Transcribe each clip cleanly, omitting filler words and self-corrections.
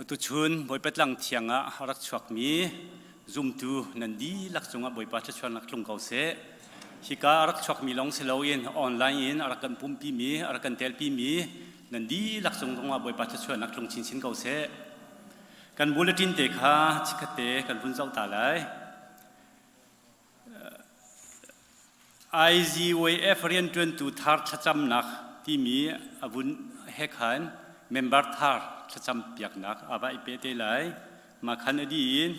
Tuchun Bawipa tlang thiang ah a rak chuakmi zumtu nan dihlak cungah Bawipa thluachuahnak tlung ko seh. Hika a rak chuakmi lawng si loin online in a rak kan pumpimi, a rak kan telpimi nan dihlak cung zongah Bawipa thluachuahnak tlung chinchin ko seh. Kan bulletin te kha chikkhat te kan vun zoh ta lai. IZYF rianṭuantu thar thlacamnak timi a vun he khan member thar thlacam piaknak a va i pe te lai. Mah khan a dih in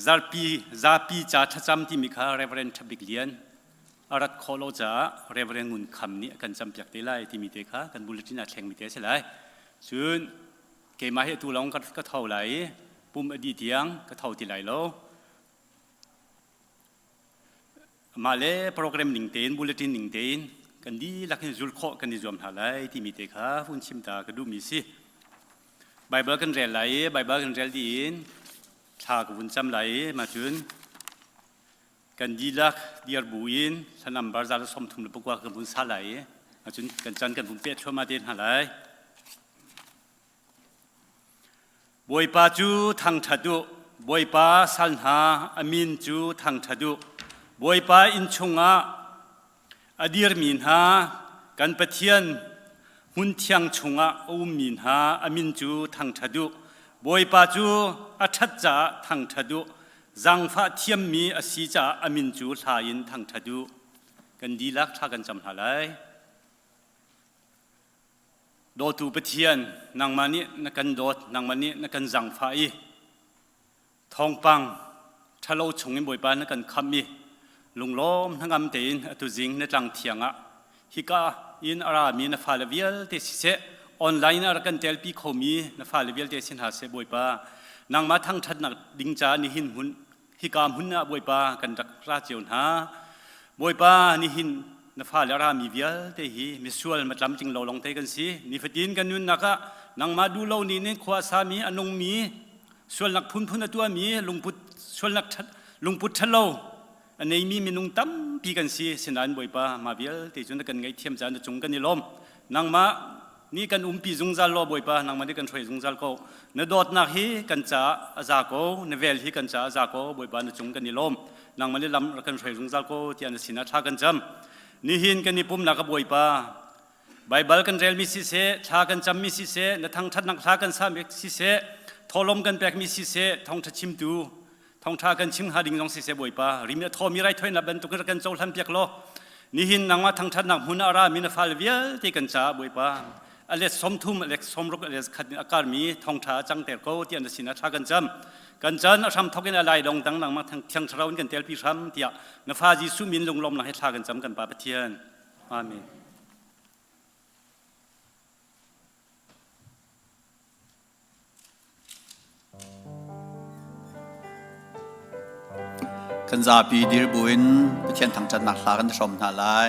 zarpi zapi ca thlacam timi kha Reverend Ṭha Bik Lian a rat khawh lo caah Reverend Ngun Kham nih a kan campiak te lai timi te kha kan bulletin ah thlengmi te a si lai. Cun keimah hi atu lawng ka tho lai i pum a dih tiang ka tho ti lai lo. Mah le program ning tein, bulletin ning tein kan dihlak in zul khawh kan i zuam hna lai timi te kha hun chim ta ka duhmi si. Bible kan rel lai i Bible kan rel dih in thla ka vun cam lai i mah cun kan dihlak dir bu in thla number 139 kan vun sa lai i mah cun kan chan kan vun peh thluahmah te hna lai. Bawipa cu thangṭhat u, Bawipa sal hna a min cu thangṭhat u. Bawipa inn chungah a dirmi hna, kan Pathian hmunthiang chungah a ummi hna a min cu thangṭhat u. Bawipa cu a ṭhat caah thangṭhat u, zaangfah thiammi a si caah a min cu hla in thangṭhat u. Kan dihlak thla kan cam hna lai. Dawtu Pathian, nangmah nih na kan dawt, nangmah nih na kan zaangfah i thawngpang ṭhalo chungin Bawipa na kan khamh i lunglawm hnangam tein atu zing na tlang thiang ah hika in a rami na fale vialte siseh, online ah rak kan telpi khomi na fale vialte si hna seh Bawipa, nangmah thangṭhatnak ding caah nihin hmun hika hmun ah Bawipa kan rak ra cio hna. Bawipa nihin na fale a rami vialte hi misual matlamtling lo longte kan si. Nifatin kan nunnak ah nangmah duh lo nih nin khua sami a nungmi sualnak phunphun a tuahmi lungput sualnak lungput ṭhalo a neimi minung tampi kan si. Sinain Bawipa mah vialte cu na kan ngaihthiam caah na cung kan i lawm. Nangmah nih kan umpi zungzal law Bawipa nangmah nih kan hruai zungzal ko na dawtnak hi kan caah a za ko na vel hi kan caah a za ko Bawipa na cung kan i lawm nangmah nih lam rak kan hruai zungzal ko tiah na sinah thla kan cam nihin kan i pumnak a Bawipa Baibal kan relmi siseh thla kan cammi siseh na thangṭhatnak hla kan sami siseh thawhlawm kan pekmi siseh thawngṭha chimtu Thawngṭha kan chim hnga ding zong siseh Bawipa, rim a thawmi raithawinak bantuk in rak kan cohlan piak law, nihin nangmah thangṭhatnak hmun ah a rami na fale vialte kan caah Bawipa, a let 30, a let 60, a let khat in a karmi thawngṭha a cangter ko tiah na sinah thla kan cam. Kan chan a hram thawk in a lai dong dang nangmah thiang thlarau in kan telpi hram tiah na fa Jesuh min lunglawmnak he thla kan cam kan Pa Pathian. Amen. Kan zapi dir buin Pathian thangṭhatnak hla kan i hrawm hna lai.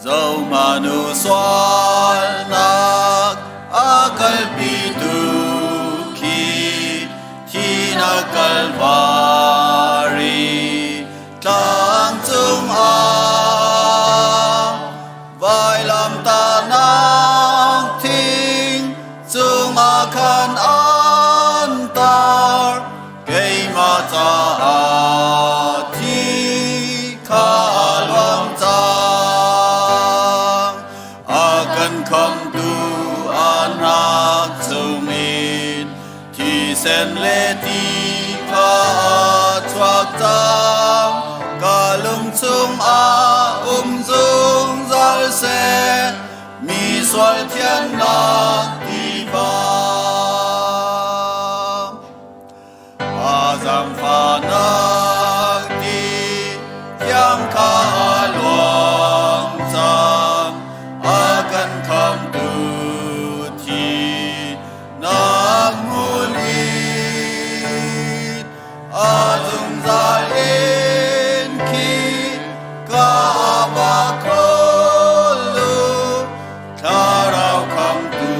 Zomanu sualnak a kalpitu khi thinak Kalvari Tlang cungah vailamtahnak thing cungah khan an tar keimah caah thi kha a luang cang a kan khamtu a hnak chungin Thisen le ti kha a chuak cang, ka lung chungah um zungzal seh, mi sual thiannak tiva. A zaangfahnak ti thiang kha a luang cang, a kan khamtu thi Nak hmulit a zungzal in khi ka ba kholu thlarau khamtu.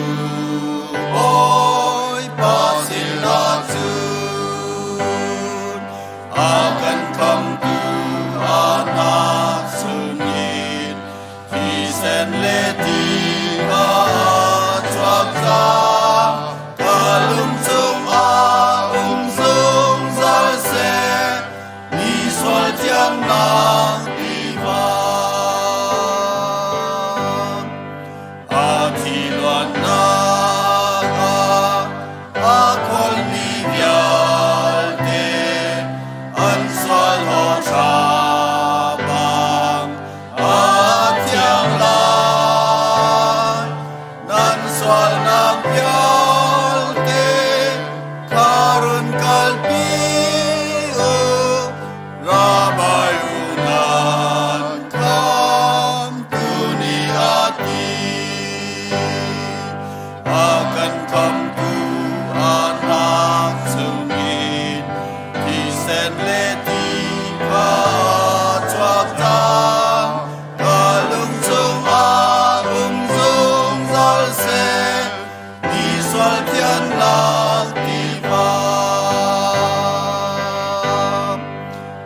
sual thiannak tiva.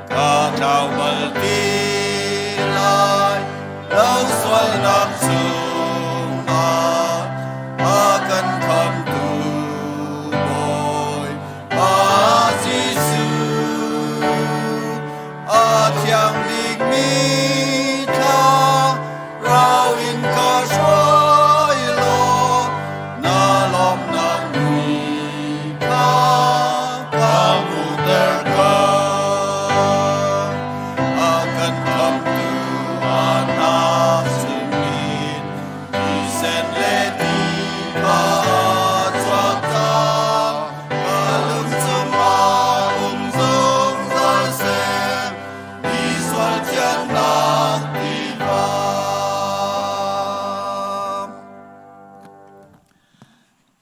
Ka tlau bal ti lai lo sualnak chungah a kan khamtu Bawi Pa Jesuh a thiang bikmi thlarau in ka hruai law na lawmhnak mui kha ka hmuhter ko. A kan khamtu a hna chungin thisen le ti kha chuak cang. Ka lung chungah um zungzal seh, mi sual thiannak tiva.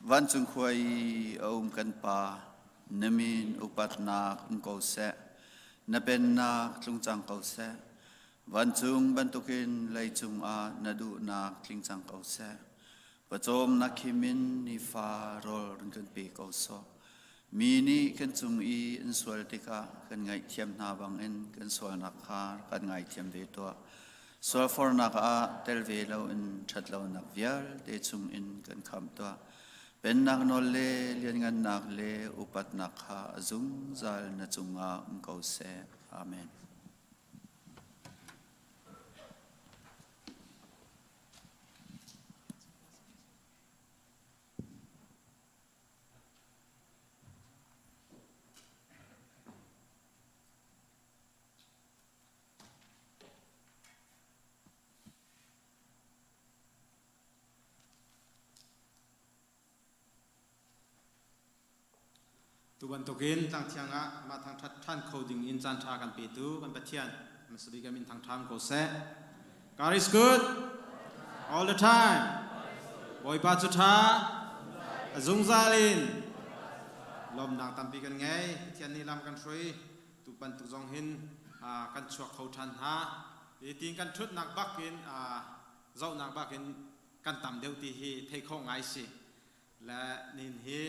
Vancung khua i a um kan Pa, na min upatnak um ko seh, na pennak tlung cang ko seh. Vancung bantukin leicung ah na duhnak tling cang ko seh. Pawcawmnak khim in nifa rawl run kan pe ko sawh. Mi nih kan cung i an sual tikah kan ngaihthiam hna bangin kan sualnak kha kan ngaithiam ve tuah. Sualfornak ah tel ve loin ṭhatlonak vialte chungin kan khamh tuah. Pennak nawl le lianngannak le upatnak kha a zungzal na cungah um ko seh. Amen. Tu bantukin tlangthiang ah mah thangṭhat ṭhan kho ding in caanṭha kan petu kan Pathian hmasa bik ah min thangṭham ko seh. God is good all the time. Bawipa cu ṭha a zungzal in lawmnak tampi kan ngei. Pathian nih lam kan hruai. Tu bantuk zong hin kan chuak kho ṭhan hna. Hi tiin kan ṭhutnak bak in zohnak bak in kan tam deuh ti hi theih khawh ngai si. Le nihin hi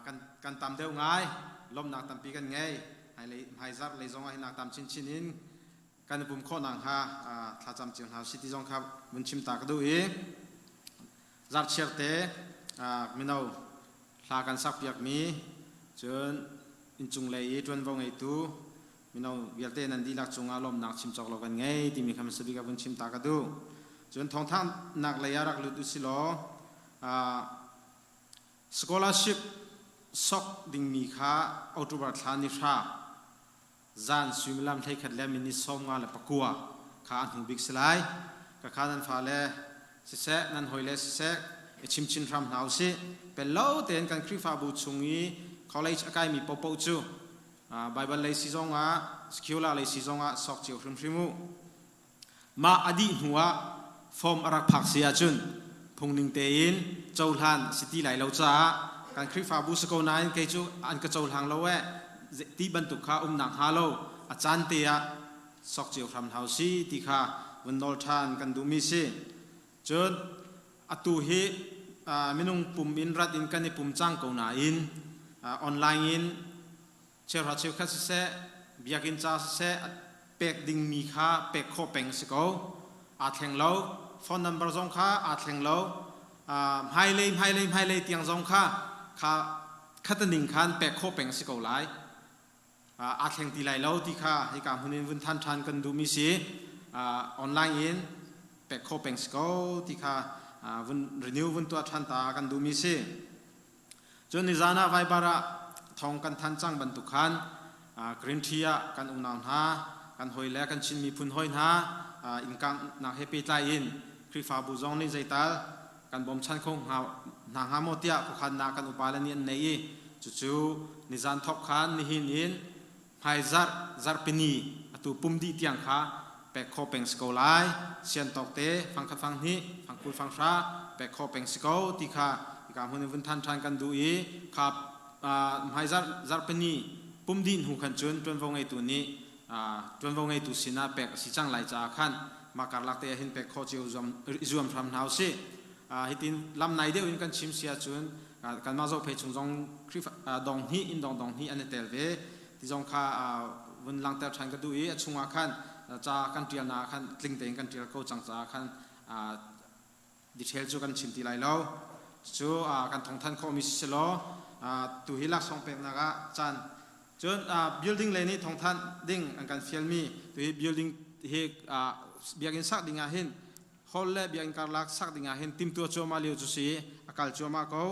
kan kan tam deuh ngai. Lawmhnak tampi kan ngei. Hmailei hmaizarh lei zong ah hin nak tam chinchin in kan i pum khawh nakhnga thlacam cio hna usih ti zong kha vun chim ta ka duh i zarhchiar te mino hla kan sakpiakmi cun inncung lei i ṭuanvo ngeitu mino vialte nan dihlak cungah lawmhnak chim cawk lo kan ngei timi kha hmasa bik ah vun chim ta ka duh. Cun thawngthanhnak lei ah rak lut usih law scholarship sok dingmi kha October thla ni hra zan suimilam 11 le minit 59 kha a hnu bik si lai. Ka kha nan fale siseh, nan hawile siseh, i chim chin hram hna usih. Pel lo tein kan Khrihfabu chung i college a kaimi paohpaoh cu Baibal lei si zongah, secular lei si zongah sok cio hrimhrim u. Mah a dih hnu ah form a rak phak si ahcun phungning tein cohlan si ti lai lo caah kan Khrihfabu si ko nain kei cu an ka cohlang lo eh ti bantuk kha umnak hnga lo a caan te ah sok cio hram hna usih ti kha vun nawl ṭhan kan duhmi si. Cun atu hi minung pum in rat in kan i pum cang ko nain online in cheuhra cheukhat siseh biakinn ca siseh pek dingmi kha pek khawh peng si ko. Aa thleng lo. Phone number zong kha aa thleng lo. Hmailei hmailei hmailei tiang zong kha kha khataning khan pek khawh peng si ko lai. Aa thleng ti lai lo ti kha hika hmun in vun than ṭhan kan duhmi si. Online in pek khawh peng si ko ti kha vun renew vun tuah ṭhan ta kan duhmi si. Cun nizan ah Viber ah thawng kan thanh cang bantuk khan Green Tea ah kan unau hna, kan hawi le kan Chin miphun hawi hna inn kanghnak he pehtlai in Khrihfabu zong nih zeital kan bawmchan kho hna hnga maw tiah khuakhannak kan upa le nih an nei i cucu nizan thawk khan nihin in hmaizarh zarhpini atu pum dih tiang kha pek khawh peng si ko lai. Sian tawk te fangkhat fang hnih fang 20 fang hra pek khawh peng si ko ti kha hika hmun in vun than ṭhan kan duh i kha hmaizarh zarhpini pum dih hnu khan cun ṭuanvo ngeitu nih ṭuanvo ngeitu sinah pek a si cang lai caah khan mah karlak te ah hin pek khawh cio i zuam hram hna usih. Hitin lam nai deuh in kan chim si ahcun. Kanmah Zophei chung zong Khrihfa dong hnih inn dong dong hnih an i tel ve ti zong kha vun langhter ṭhan ka duh i a chungah khan ca kan ṭialnak ah khan tling tein kan ṭial ko cang caah khan detail cu kan chim ti lai lo. Cucu kan thawngthanh khawhmi si selaw tu hi laksawng peknak ah caan cun building lei nih thawngthanh ding an kan fialmi tu hi building hi biakinn sak ding ah hin hall le biakinn karlak sak ding ah hin timtuah cuahmah lio cu si a kal cuahmah ko.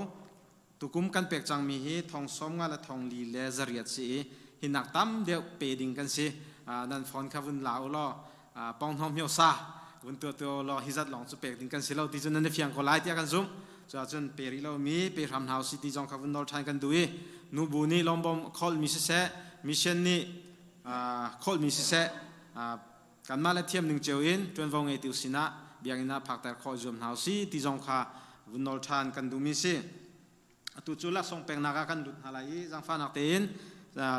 Tukum kan pek cangmi hi thong sawm nga le thong li le zariat si i hinak tam deuh pe ding kan si. Nan phone kha vun la u law pong hno myo sa vun tua tua law hi zat lawng cu pek ding kan si lo ti cu nan i fiang ko lai tiah kan zumh. Cuahcun pe rih lomi pe hram hna usih ti zong kha vun nawl ṭhan kan duh i nubu nih lawmbawm kholmi siseh mission nih kholmi siseh kanmah le thiam ning cio in ṭuanvo ngeitu sinah biakinn ah phakter khawh zuam hna usih ti zong kha vun nawl ṭhan kan duhmi si. Atu cu laksawng peknak ah kan lut hna lai i zaangfahnak tein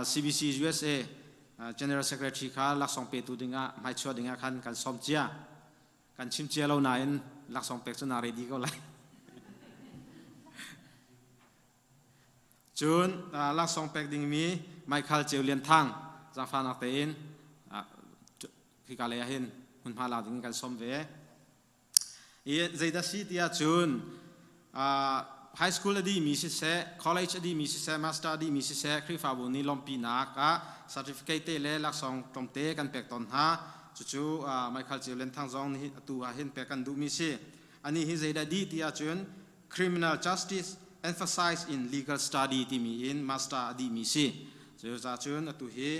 CBC USA General Secretary kha laksawng petu dingah hmaichuah dingah khan kan sawm cia. Kan chim cia lo nain laksawng pek cu naa ready ko lai. Cun laksawng pek dingmi Michael Ceu Lian Thang zaangfahnak tein hika lei ah hin hmunhma la ding kan sawm ve. I zeidah si tiah cun high school a dihmi siseh, college a dihmi siseh, master a dihmi siseh, Khrihfabu nih lawmhpinak ah certificate te le laksawng tlawmte kan pek tawn hna. Cucu Michael Ceu Lian Thang zong nih atu ah hin pek kan duhmi si. Anih hi zeidah dih tiah cun Criminal Justice Emphasize in Legal Study timi in master a dihmi si. Cucaah cun atu hi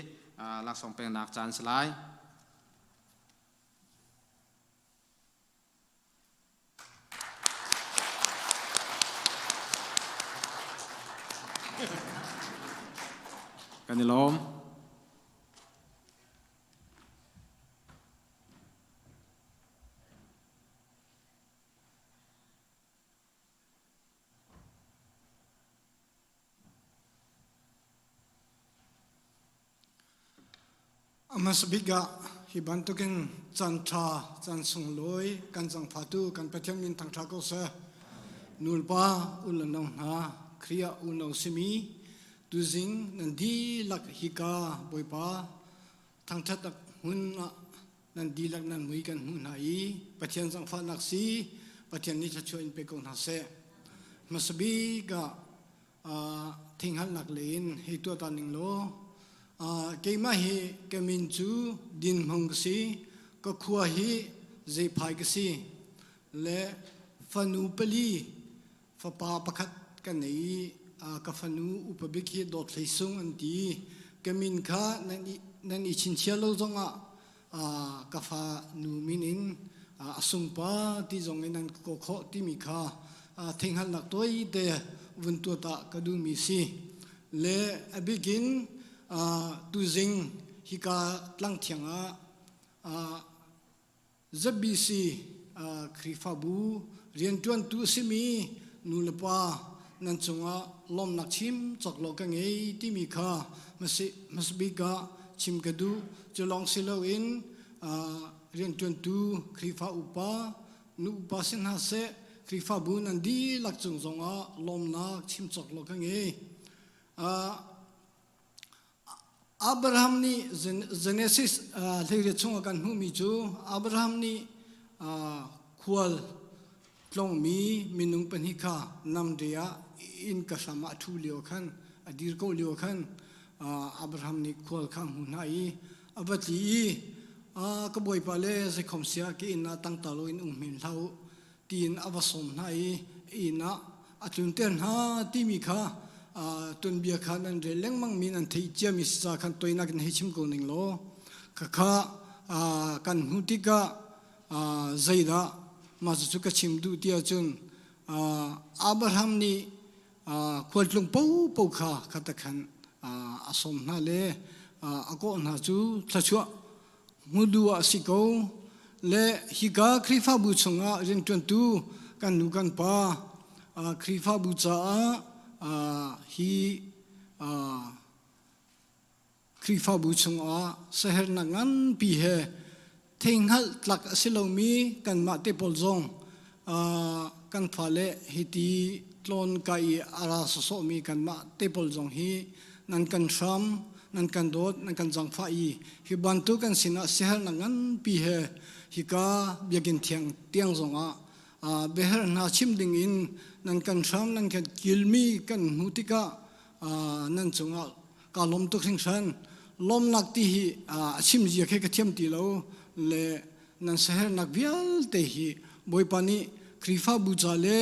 laksawng peknak caan si lai. Kan i lawm. A hmasa bik ah hi bantukin caan ṭha, caan sunglawi kan zangfatu kan Pathian min thangṭha ko seh. Nulepa u le nau hna, Khrih ah unau simi, tuzing nan dihlak hika Bawipa thangṭhat hmun ah nan dihlak nan mui kan hmuh hna i Pathian zangfahnak si Pathian nih thluachuah in pe ko hna seh. Hmasa bik ah thinghalnak lein hei tuah ta ning law keimah hi ka min cu Din Hmung ka si ka khua hi Zeiphai ka si le fanu pali fapa pakhat ka nei i ka fanu upa bik hi Dawt Hlei Sung an ti ka min kha nan i chinchiah lo zongah ka fa nu min in a sungpa ti zong in an ka khawh timi kha theihngalhnak tawite vun tuah ka duhmi si le a bikin tuzing hika tlangthiang ah ZBC Khrihfabu rianṭuantu a simi nulepa nan cungah lawmhnak chim cawk lo ka ngei timi kha hmasabik ah chim ka duh. Cu lawng si loin rianṭuantu Khrihfa upa, nu upa si hna seh, Khrihfabu nan dihlak cung zongah lawmhnak chim cawk lo ka ngei. Abraham nih Genesis hleiriat chungah kan hmuhmi cu Abraham nih khual tlongmi minung pahnih kha namre ah inn ka hram ah a ṭhu lio khan a dir ko lio khan Abraham nih khual kha a hmuh hna i a va tli i ka bawipa le zeikhom sia ka inn ah tangta loin um hmin hlah u tiin a va sawm hna i inn ah a tlunter hna timi kha tuanbia kha nan rel lengmang mi nan theih ciami si ca khan toinak in hei chim ko ning law khakha kan hnu tikah zeidah mah cucu ka chim duh ti ahcun Abraham nih khualtlung popo kha khatakhan a sawm hna le a kawh hna cu thluachuah Hmudu ah si ko le hika Khrihfabu chungah rianṭuantu kan nu kan pa Khrihfabu caah hi Khrihfabu chungah sahernak nganpi he theihngalh tlak a si lomi kanmah te pawl zong kan fale hiti. tlawn kai i a ra sawsawhmi kanmah te pawl zong hi nan kan hram, nan kan dawt, nan kan zangfah i hi bantuk kan sinah siaherhnak nganpi he hika biakinn thiang tiang zongah biaherh hna chim ding in nan kan hram, nan kan kilmi kan hmuh tikah nan cungah kaa lawm tuk hringhran. Lawmnak ti hi a chim zia khi ka thiam ti lo le nan sahernak vialte hi Bawipa nih Khrihfabu ca le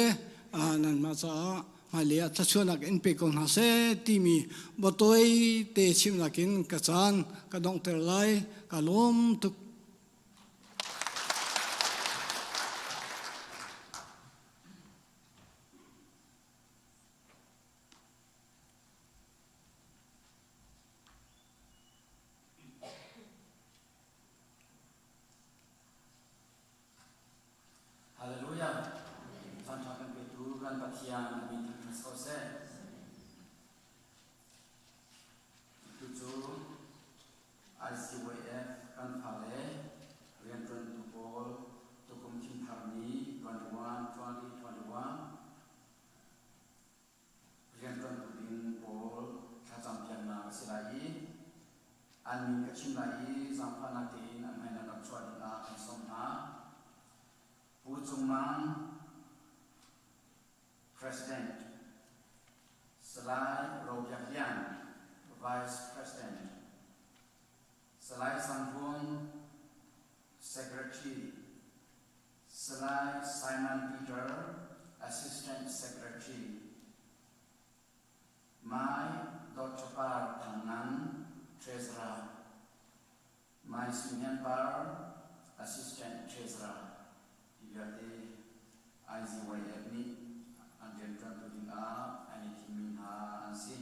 nanmah caah hmailei ah thluachuahnak in pe ko hna seh timi bawtawi te chimnak in ka caan ka donghter lai. Ka lawm tuk. Hallelujah. Caan ṭha kan petu kan Pathian a min thangṭhat ko seh. Tucu ICYF kan fale rianṭuantu pawl tukum thimthar ni 21 2021 Rianṭuantu ding pawl thlacampiaknak a si lai i an min ka chim lai i zaangfahnak tein an hmai nan rak chuah dingah kan sawm hna. Pu Cung Mang, President, Salai Ro Biak Lian, Vice President, Salai Sang Hung, Secretary, Salai Simon Peter, Assistant Secretary, Mai Dawt Par Thang Ngan, Treasurer, Mai Sui Hnian Par, Assistant Treasurer, hi vialte IZYF nih an rianṭuantu dingah an i thimmi hna an si.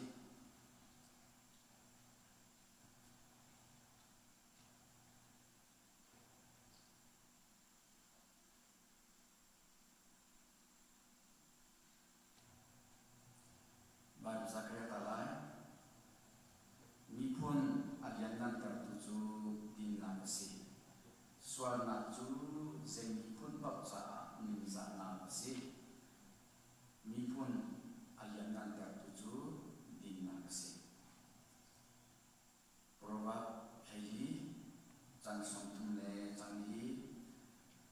Bible ca ka rel ta lai. Miphun a lianngantertu cu dinnak a si. Sualnak cu zei miphun paoh caah ningzahnak a si. Miphun a lianngantertu cu dinnak a si. Proverb 14 cang 30 le cang li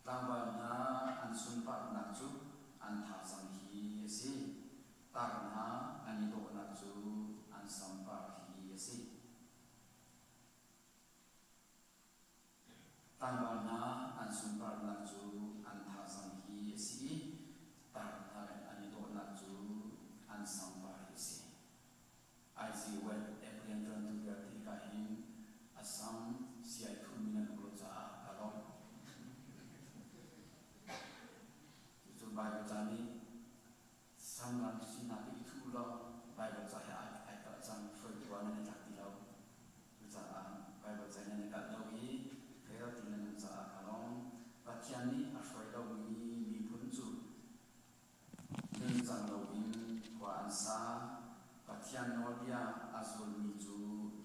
tlangval hna an sunparnak cu an thazaang hi a si. Tar hna an i dawhnak cu an sampar hi a si. Tlangval hna an sunparnak cu an thazaang hi a si i tar hna an i dawhnak cu an sampar hi a si. IZY app rianṭuantu vialte hika hin Assam siai thumi nan um lo caah ka lawmh. Cucu Baibal ca nih samram sinak i thuh law Baibal ca he ai kalh cang hruaitu ah nan i tlak ti lo. Cucaah Baibal ca nan i kalh lo i rel ti nan um caah ka lawm. Pathian nih a hruai lomi miphun cu Ningcang loin khua an sa. Pathian nawlbia a zulmi cu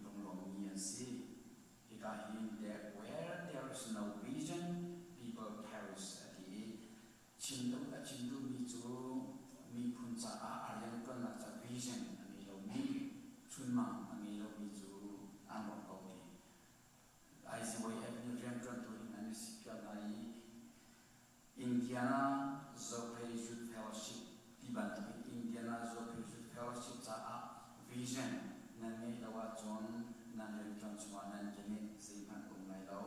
lunglawmmi an si. Hika hin there where there is no vision, people perish a ti i chim duh a chim duhmi cu miphun caah a rianṭuannak ca vision a ngei lomi, chunmang a ngei lomi cu an rawk ko ti. ICYF nih rianṭuantu ding an i sikpiak hna i Indiana Zophei Youth Fellowship ti bantukin Indiana Zophei Youth Fellowship caah vision nan ngeih lo ahcun nan rianṭuan chungah nan keneh zeihmanh a um lai lo.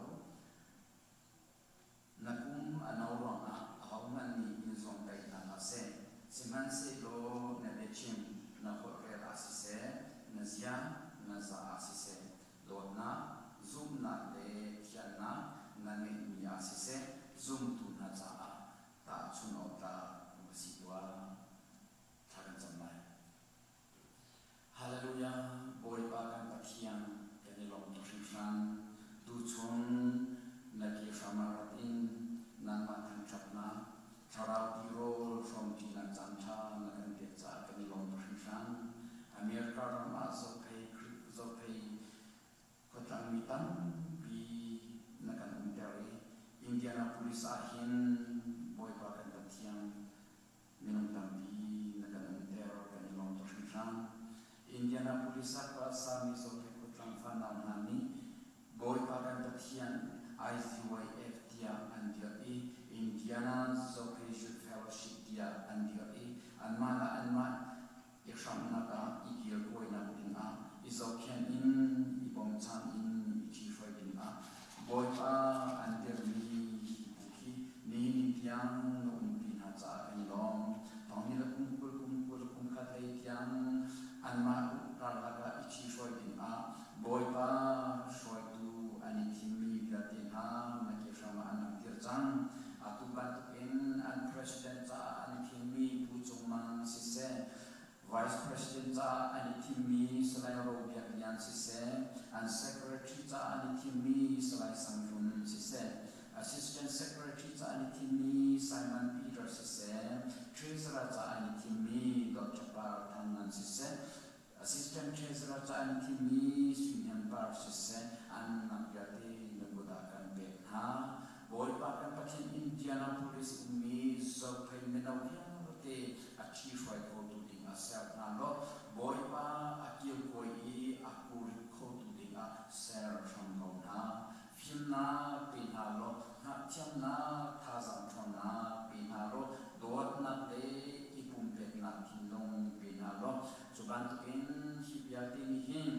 Na kum a no ruangah ahohmanh nih in zawmtaih hna hlah seh. Sihmanhsehlaw na biachim, na holhrel ah siseh, na zia, na za ah siseh, dawtnak, zumhnak le thiannak na ngeihmi ah siseh zumtu hna caah tahchunh awk tlak va si tuah. Thla kan cam lai. Hallelujah, Bawipa kan Pathian, kan i lawm tuk hringhran. Tuchun na ke hram ah rat in nangmah thangṭhatnak, thlarau tirawl hrawmṭinak caanṭha na kan pek caah kan i lawm tuk hringhran. America ram ah Zophei Zophei khuatlang mi tampi na kan umter i Indianapolis ah hin Bawipa kan Pathian minung tampi na kan umter. Indianapolis ah khua a sami Zophei khuatlang fanau hna nih Bawipa kan Pathian IZYF tiah an dirh i Indiana Zophei Youth Fellowship tiah an dirh i anmah le anmah i hramhnak ah i kilkawinak dingah i zohkhenh in i bawmchan in i ṭhihruai dingah Bawipa an dirhmi hi bu hi nihin ni tiang na umpi hna caah kan i lawm. Thonghnih le kum 20 kum 20 kum khat lei tiang anmah karlak ah i ṭhihruai dingah Bawipa hruaitu an i thimmi vialte hna na ke hramah an rak dir cang. Atu bantukin an president caah an i thimmi Pu Cung Mang siseh, Vice President caah an i thimmi Salai Ro Biak Lian siseh, an Secretary caah an i thimmi Salai Sang Hlun siseh, Assistant Secretary caah an i thimmi Simon Peter siseh, Treasurer caah an i thimmi Dr. Par Thang Ngan siseh, Assistant Treasurer caah an i thimmi Sui Hnem Par siseh, an nunnak vialte na kut ah kan pek hna. Bawipa kan Pathian Indianapolis ummi Zophei mino vialte a ṭhihruai khotu ding ah ser hna law Bawipa a kilkawi i a kurit khotu ding ah ser hram ko hna. Fimnak pe hna law hngalhthiamnak thazaang ṭhawnnak pe hna law dawtnak le i pumpeknak thinlung pe hna law cu bantukin hi vialte nih hin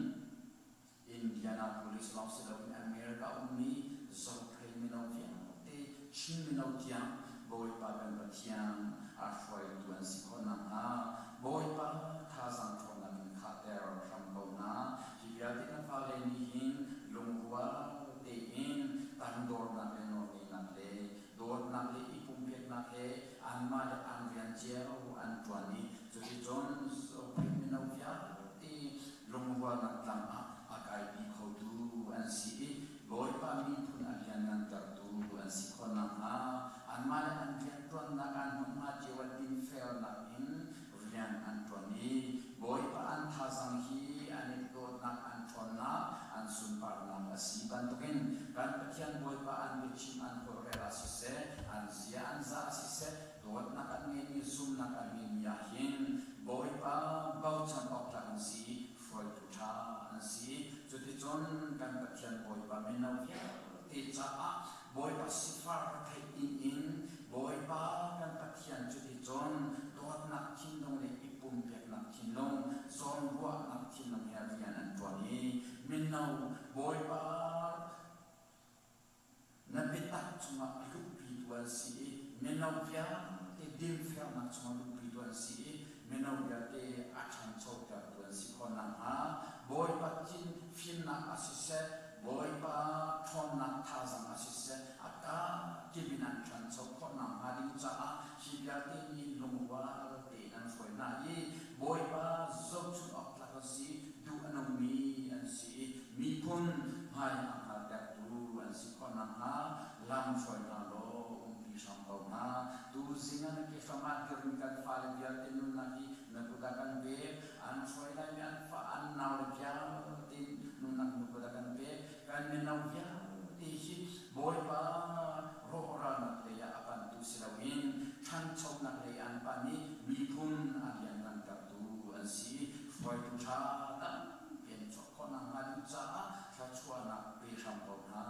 Indianapolis lawng si loin America ummi Zophei mino vialte Chin mino tiang Bawipa kan Pathian a hruaitu an si khawh nakhnga Bawipa thazaang ṭhawnnak in khahter hram ko hna. Hi vialte na fale nih hin lungrual tein tangdornak le nawlngeihnak le dawtnak le i pumpeknak he anmah le an rian cio an ṭuan i cuticun Zophei mino vialte lungrualnak tlang ah a kaipi khotu an si i Bawipa miphun a lianngantertu an si khawh nakhnga anmah le an rianṭuannak an hmunhma cio ah dinfelnak in rian an ṭuan i Bawipa an thazaang hi an i dawtnak an ṭhawnnak an sunparnak a si bantukin kan Pathian Bawipa an biachim an holhrel ah siseh an zia an zah ah siseh dawtnak an ngeimi zumhnak an ngeimi ah hin Bawipa bochan awk tlak an si i hruaitu ṭha an si. Cuticun kan Pathian Bawipa mino vialte caah Bawipa sifar retheih inn in Bawipa kan Pathian cuticun dawtnak thinlung le i pumpeknak thinlung, zawnruahnak thinlung he rian an ṭuan i mino Bawipa Na biatak chungah a luhpitu an si i mino vialte dinfelnak chungah luhpitu an si i mino vialte a ṭhanchotertu an si khawh nakhnga Bawipa thin fimnak ah siseh, Bawipa ṭhawnnak thazaang ah siseh, a kakip in an ṭhancho khawh nakhnga ding caah hi vialte nih lungrual tein an hruai hna i Bawipa zohchunh awk tlak an si, duh a nungmi an si i miphun hmai a hngaltertu an si khawh nakhnga lam hruai hna law umpi hram ko hna. Tuzing ah na ke hram ah dirmi kan fale vialte nunnak hi na kut ah kan pek. An hruai laimi an fa an naule vialte nunnak na kut ah kan pek. Kan mino vialte hi Bawipa rawhralnak lei ah a pantu si loin ṭhanchonak lei an pan i miphun a lianngantertu an si. Hruaitu ṭha tampi an i chuah khawh nakhnga ding caah thluachuahnak pe hram ko hna.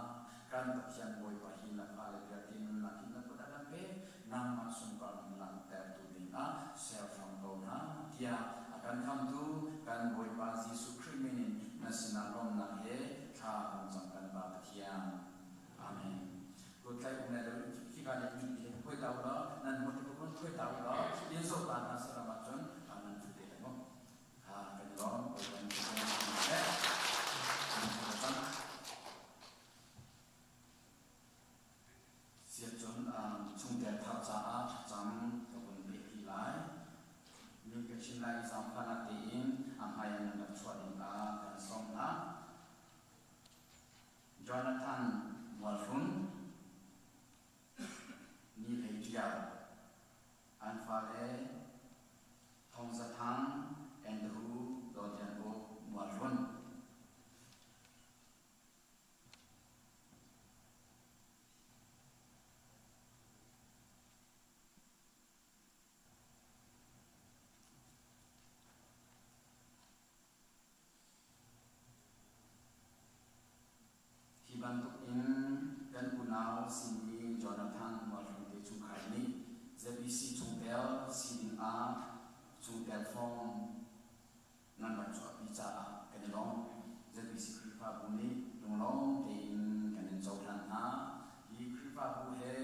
Kan Pathian Bawipa hi na fale vialte nunnak hi na kut ah kan pek. Nangmah sunparnak langhtertu dingah ser hram ko hna, tiah a kan khamtu kan Bawipa Jesuh Khrih min in na sinah lawmhnak he thla kan cam kan Pa Pathian. Amen. Kutlaih um le lo hika le mi he khuai ta u law nan hmuh tik kun khuai ta u law in zoh ta hna saram ahcun nan ṭhu te lai mu. Ha kan i lawm Bawipa nih Siacun chungtel thar caah thlacam ka vun peh ti lai. Min ka chim lai i zaangfahnak tein a hmai ah nan rak chuah ding ah kan sawm hna. Jonathan Mualhrun, Ni Hlei Ṭial, an fale Thawng Za Thang, Andrew Dawt Lian Uk Mualhrun. a simi Jonathan Mualhring te chungkhar nih ZBC chungtel si ding ah chungtel form nan rak chuahpi caah kan i lawm. ZBC Khrihfabu nih lunglawm tein kan in cohlan hna. Hi Khrihfabu he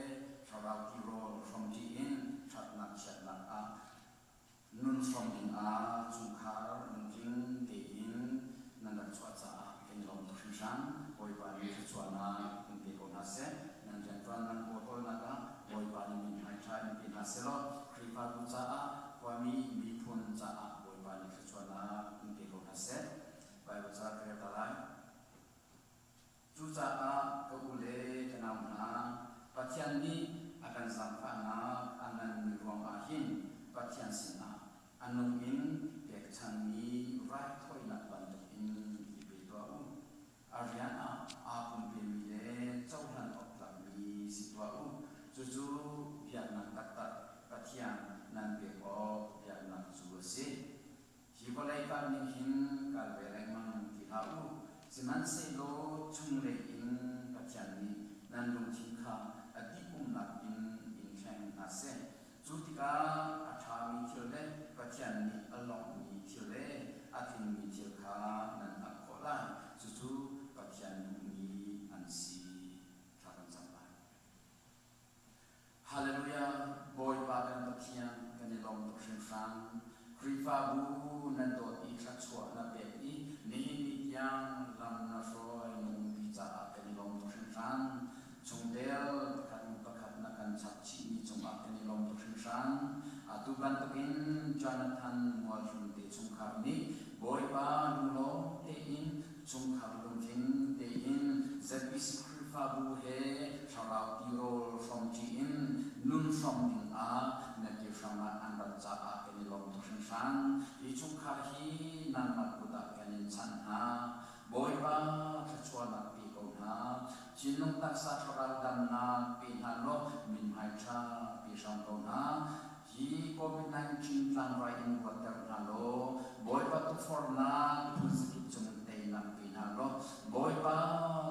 thlarau tirawl hrawmṭi in ṭhatnak chiatnak ah nun hrawm ding ah chungkhar lungtling tein nan rak chuah caah kan i lawm tuk hringhran. Bawipa nih thluachuahnak in pe ko hna seh. Nan rianṭuan nan kawlhawlnak ah Bawipa nih mithmai ṭha in pe hna sehlaw Khrihfabu caah khuami miphun caah Bawipa nih thluachuahnak in pe ko hna seh. Baibal ca ka rel ta lai. Cucaah ka u le ka nau hna, Pathian nih a kan zaangfahnak a nganmi ruangah hin Pathian sinah a nung in pekchanmi raithawinak bantukin i pe tuah u. A rian ah aa pumpemi le cohlan awk tlakmi si tuah u. Cucu biaknak taktak Pathian nan pek awk biaknak cu a si. Hi vawlei kalning hin kal ve lengmang ti hlah u, sihmanhsehlaw chunglei in Pathian nih nan lungthin kha a dih-umnak in in thleng hna seh. Cu tikah a ṭhami thil le Pathian nih a lawmhmi thil le a tlingmi thil kha nan hngalh khawh lai. Cucu Pathian duhmi an si. Thla kan cam lai. Hallelujah! Bawipa kan Pathian kan i lawm tuk hringhran. Khrihfabu nan dawt i thluachuah na pek i nihin ni tiang lam na hruai na umpi caah kan i lawm tuk hringhran. Chungtel pakhat hnu pakhat na kan chap chihmi cungah kan i lawm tuk hringhran. Atu bantukin Jonathan Mualhlun te chungkhar nih Bawipa lunglawm tein chungkhar lungtling tein ZBC Khrihfabu he thlarau tirawl hrawmṭi in nun hrawm ding ah na ke hram ah an rat caah kan i lawm tuk hringhran. Hi chungkhar hi nangmah kut ah kan in chanh hna. Bawipa thluachuahnak pe ko hna. Thinlung taksa thlarau damnak pe hna law mithmai ṭha pe hram ko hna. Hi COVID-19 tlangrai in ruatter hna law, Bawipa tukforhnak phunzakip cung teinak pe hna law, Bawipa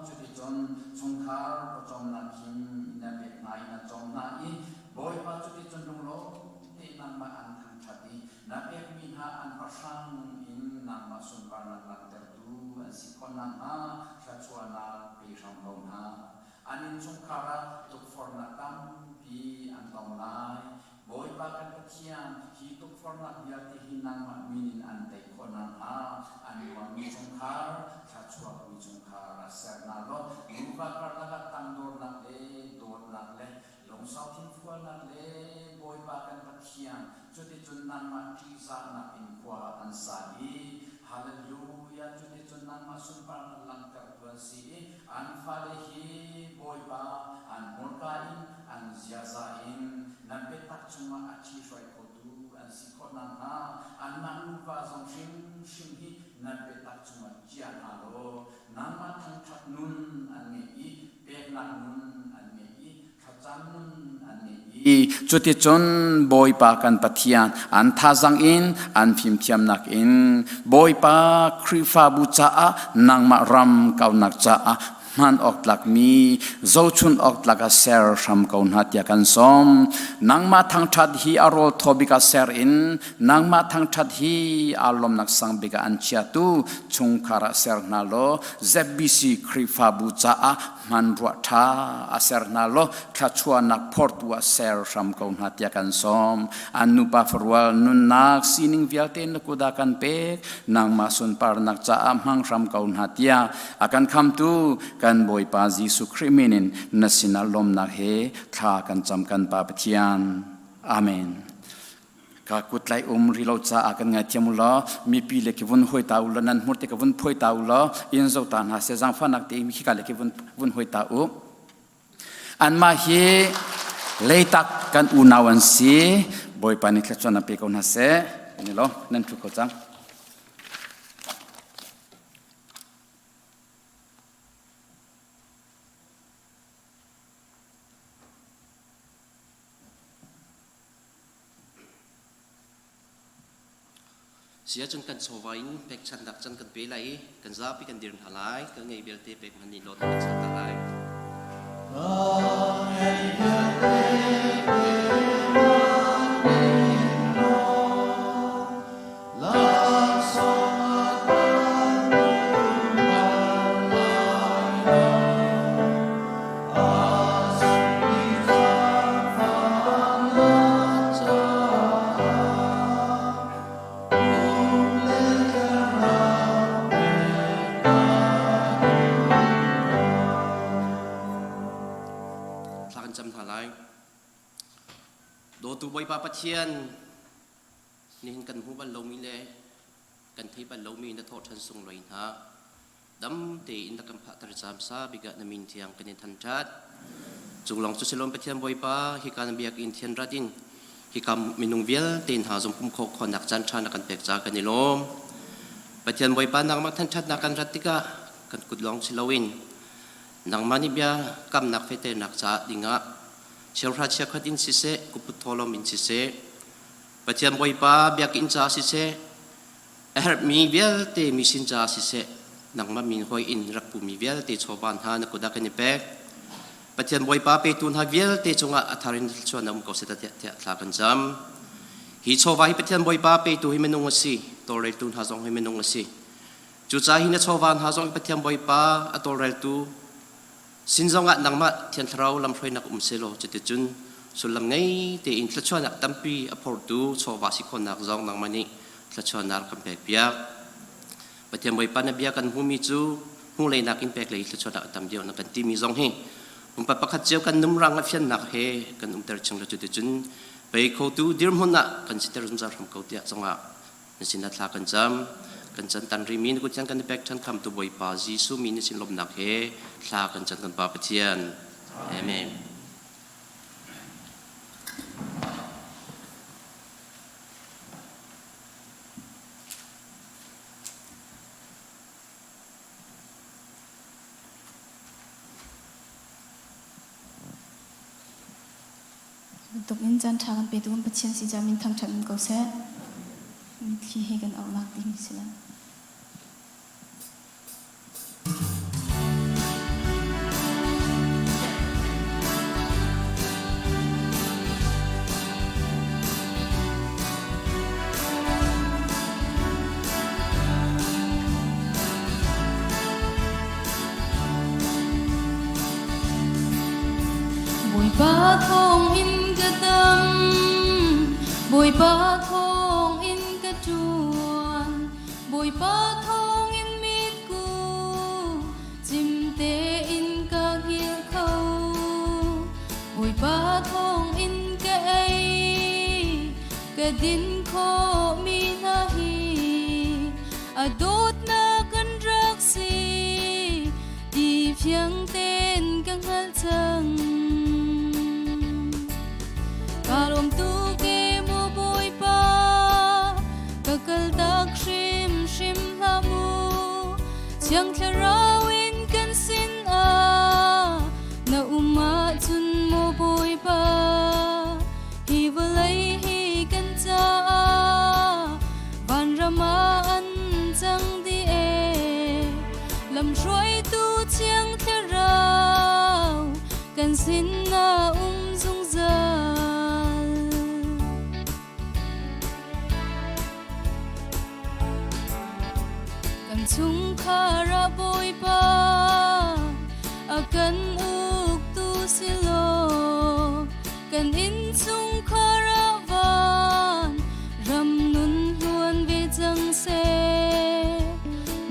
cuticun chungkhar pawcawmnak hin na pek hna i na cawm hna i, Bawipa cuticun lunglawm tein nangmah an thangṭhat i na pekmi hna an pahrang in nangmah sunparnak langhtertu an si khawh nakhnga thluachuahnak pe hram ko hna. An innchungkhar ah tukforhnak tampi an tong lai. Bawipa kan Pathian, hi tukforhnak vialte hi nangmah min in an tei khawh nakhnga an nuammi chungkhar, thluachuakmi chungkhar ah ser hna law nuva karlak ah tangdornak le dawtnak le lungsau thinfualnak le Bawipa kan Pathian, cuticun nangmah ṭihzahnak in khua an sa i Hallelujah, cuticun nangmah sunparnak langhtertu an si i An fale hi Bawipa an hmurka in an ziaza in nan biatak chungah a ṭhihruai khotu an si khawh nakhnga anmah nuva zong hrimhrim hi nan biatak chungah chia hna law nangmah thangṭhat nun an ngeih i peknak nun an ngeih i thlacam nun an ngeih i Cuticun Bawipa kan Pathian an thazang in an fimthiamnak in Bawipa Khrihfabu caah nangmah ram kaunak caah hman awk tlakmi zohchun awk tlak ah ser hram ko hna tiah kan sawm. Nangmah thangṭhat hi a rawl thaw bik ah ser in nangmah thangṭhat hi aa lawmnak sang bik ah an chiatu chungkhar ah ser hna law ZBC Khrihfabu caah hmanrua ṭha a ser hna law thluachuahnak phortu ah ser hram ko hna tiah kan sawm. An nupa farual nunnak sining vialte na kut ah kan pek, nangmah sunparnak caah hmang hram ko hna tiah a kan khamtu kan Bawipa Jesuh Khrih min in na sinah lawmnak he thla kan cam kan Pa Pathian. Amen. Ka kutlai um ri lo caah kan ngaithiam u law mipi le ki vun hoi ta u law nan hmur te ka vun phoi ta u law in zo ta hna se zangfahnak te khika le ki vun vun hoi ta u. Anmah hi leitak kan unau an si. Bawipa nih thluachuah nan pe ko hna seh. Ni lo nan thu ko cang. Si ahcun kan chawva in pekchanhnak can kan pe lai i kan zapi kan dir hna lai. Kan ngei vialte pek hmanh nih law kan ser ta lai. Thla kan cam hna lai. Dawtu Bawipa Pathian, nihin kan hmu bal lomi le kan thei bal lomi na thawhṭhan sunglawi hna. Dam tein na kan phahter caamsa bik ah na min thiang kan in thanṭhat. Cu lawng cu silom Pathian Bawipa, hika na biakinn thian rat in hika minung vialte hna zong pum khawh khawhnak caan ṭha na kan pek caah kan i lawm. Pathian Bawipa nangmah thanṭhatnak kan rat tikah kan kut lawng si loin nangmah nih bia kamnak fehternak caah dingah cheuhra chiakhat in siseh, kuput thawlawm in siseh, Pathian Bawipa biakinn caah siseh, a herhmi vialte mi sin caah siseh, nangmah min hoi in rak pumi vialte chawva hna na kut ah kan i pek. Pathian Bawipa petu hna vialte cungah a thar in thluachuah na um ko seh tiah thla kan cam. Hi chawva hi Pathian Bawipa petu hi minung a si, tawlreltu hna zong hi minung a si. Cucaah hi na chawva hna zong hi Pathian Bawipa a tawlreltu sin zongah nangmah Thiang Thlarau lamhruainak um sehlaw cuticun sullam ngei tein thluachuahnak tampi a phortu chawva si khawhnak zong nangmah nih thluachuahnak kan pekpiak. Pathian Bawipa na bia kan hmumi cu hnulei nakin pek lei thluachuahnak a tam deuh na kan timi zong hi pumpak pakhat cio kan numrang a fiannak he kan umter chung lo cuticun pei khotu dirhmun ah kan siter zungzal hram ko tiah zongah na sin thla kan cam kan can tan rimi na kut kan pek than khamtu Bawipa Jesuh mi na sin lawmnak he thla kan cam kan Pa Pathian. Amen. Bantuk in caan ṭha kan petu kan Pathian si caah min thangṭhat in ko seh. Mitthli he kan auhnak timi si lai. Bawipa thawng in ka dam, Bawipa thawng in ka ṭuan, Bawipa thawng in mitku cim tein ka hngilh kho. Bawipa thawng in ka ei, ka din khawhmi hna hi a dawtnak an rak si ti fiang tein ka hngalh cang. Ka lawm tuk e maw Bawipa, ka kaltak hrimhrim hlah mu. Thiang Thlarau in kan sin ah na um ahcun maw Bawipa, hi vawlei hi kan caah vanram ah an cang dih ee. Lamhruaitu Thiang Thlarau kan sin ah um zungzal. Kan chungkhar ah Bawipa a kan uktu si law kan innchungkhar ah van ram nun hluan ve cang seh.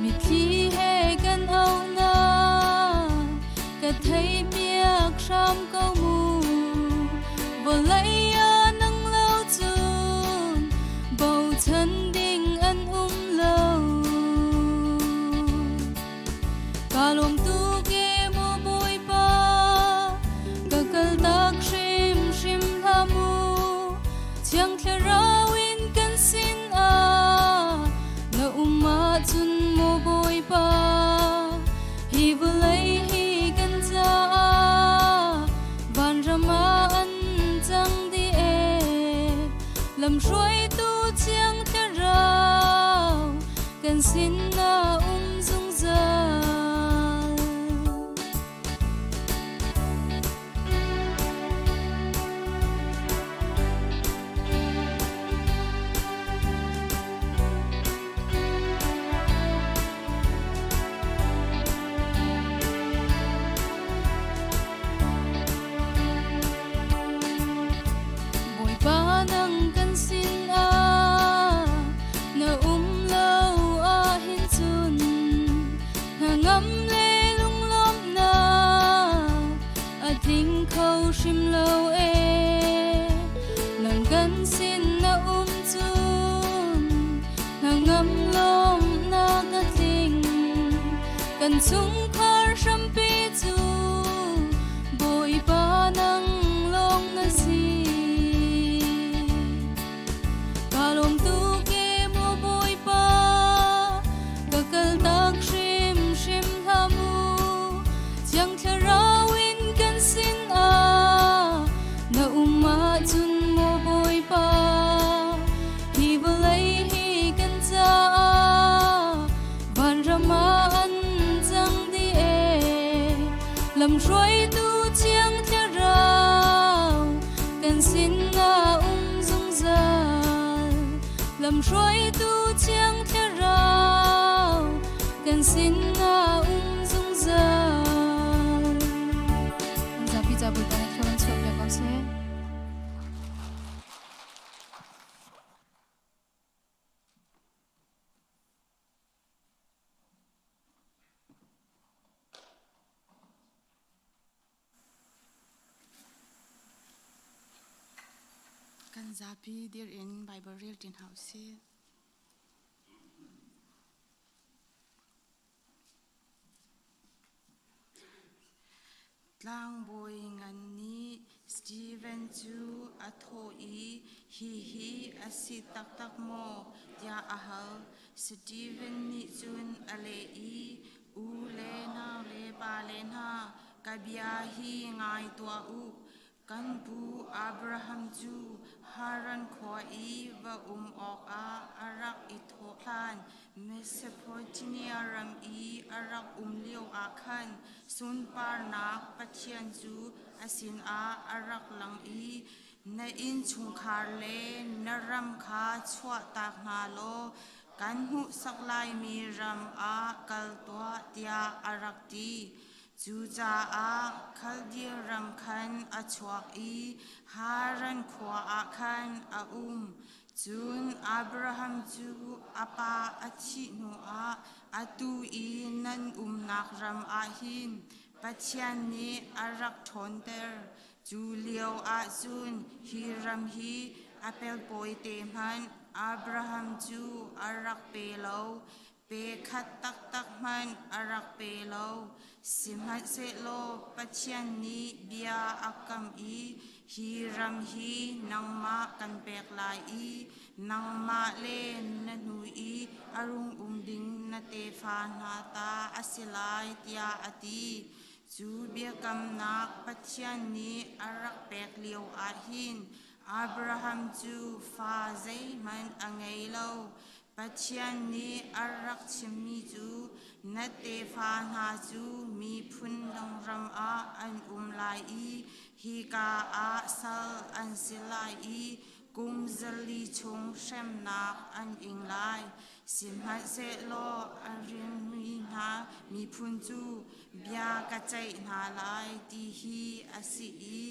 Mitthli he kan auhnak ka theihpiak hram ko mu. Vawlei ah nang lo cun bochan ding an um lo. Ka lawm tuk e maw Bawipa, ka kaltak hrimhrim hlah mu. Thiang Thlarau in kan sin ah na um ahcun maw Bawipa, hi vawlei hi kan caah vanram ah an cang dih ee. Lamhruaitu Thiang Thlarau kan sin ah um zungzal. hrim lo e. Nang kan sin na um cun hnangam lawmnak a tling. Kan chungkhar hrampi cu Bawipa nang lawng na si. Ka lawm tuk e maw Bawipa, ka kaltak hrimhrim hlah mu. Thiang Thlarau in kan sinah na um ahcun maw Bawipa, hi vawlei hi kan caah vanram ah an cang dih e. Lamhruaitu Thiang Thlarau kan sinah um zungzal. Lamhruaitu Thiang Thlarau kan sinah um zungzal. Kan zapi ca Bawipa nih thlua kan chuahpiak ko seh. Kan zapi dir in Bible rel ṭi hna usih. Tlangbawi ngan nih Steven cu a thawh i, Hihi a si taktak maw? tiah a hal. Steven nih cun a leh i, U le nau le pale hna, ka bia hi ngai tuah u. Kan pu Abraham cu Haran khua i va um awkah a rak i thawh hlan Mesopotamia ram i a rak um lioah khan sunparnak Pathian cu a sinah a rak lang i na innchungkhar le na ram kha chuahtak hna law kan hmuhsak laimi ram ah kal tuah tiah a rak ti. Cucaah Khaldia ram khan a chuak i Haran khua ah khan a um. Cun Abraham cu a pa a thih hnuah atu i nan umnak ram ah hin Pathian nih a rak ṭhawnter. Cu lio ah cun hi ram hi a pelpawi te hmanh Abraham cu a rak pe lo. Pe khat taktak hmanh a rak pe lo. Sihmanhsehlaw Pathian nih bia a kam i hi ram hi nangmah kan pek lai i nangmah le na hnu i a rung um ding na tefa hna ta a si lai tiah a ti. Cu biakamnak Pathian nih a rak pek lio ah hin Abraham cu fa zeihmanh a ngei lo. Pathian nih a rak chimmi cu na tefa hna cu miphun dang ram ah an um lai i hika ah sal an si lai i kum 400 chung hremnak an ing lai. Sihmanhsehlaw a ringmi hna miphun cu bia ka ceih hna lai ti hi a si i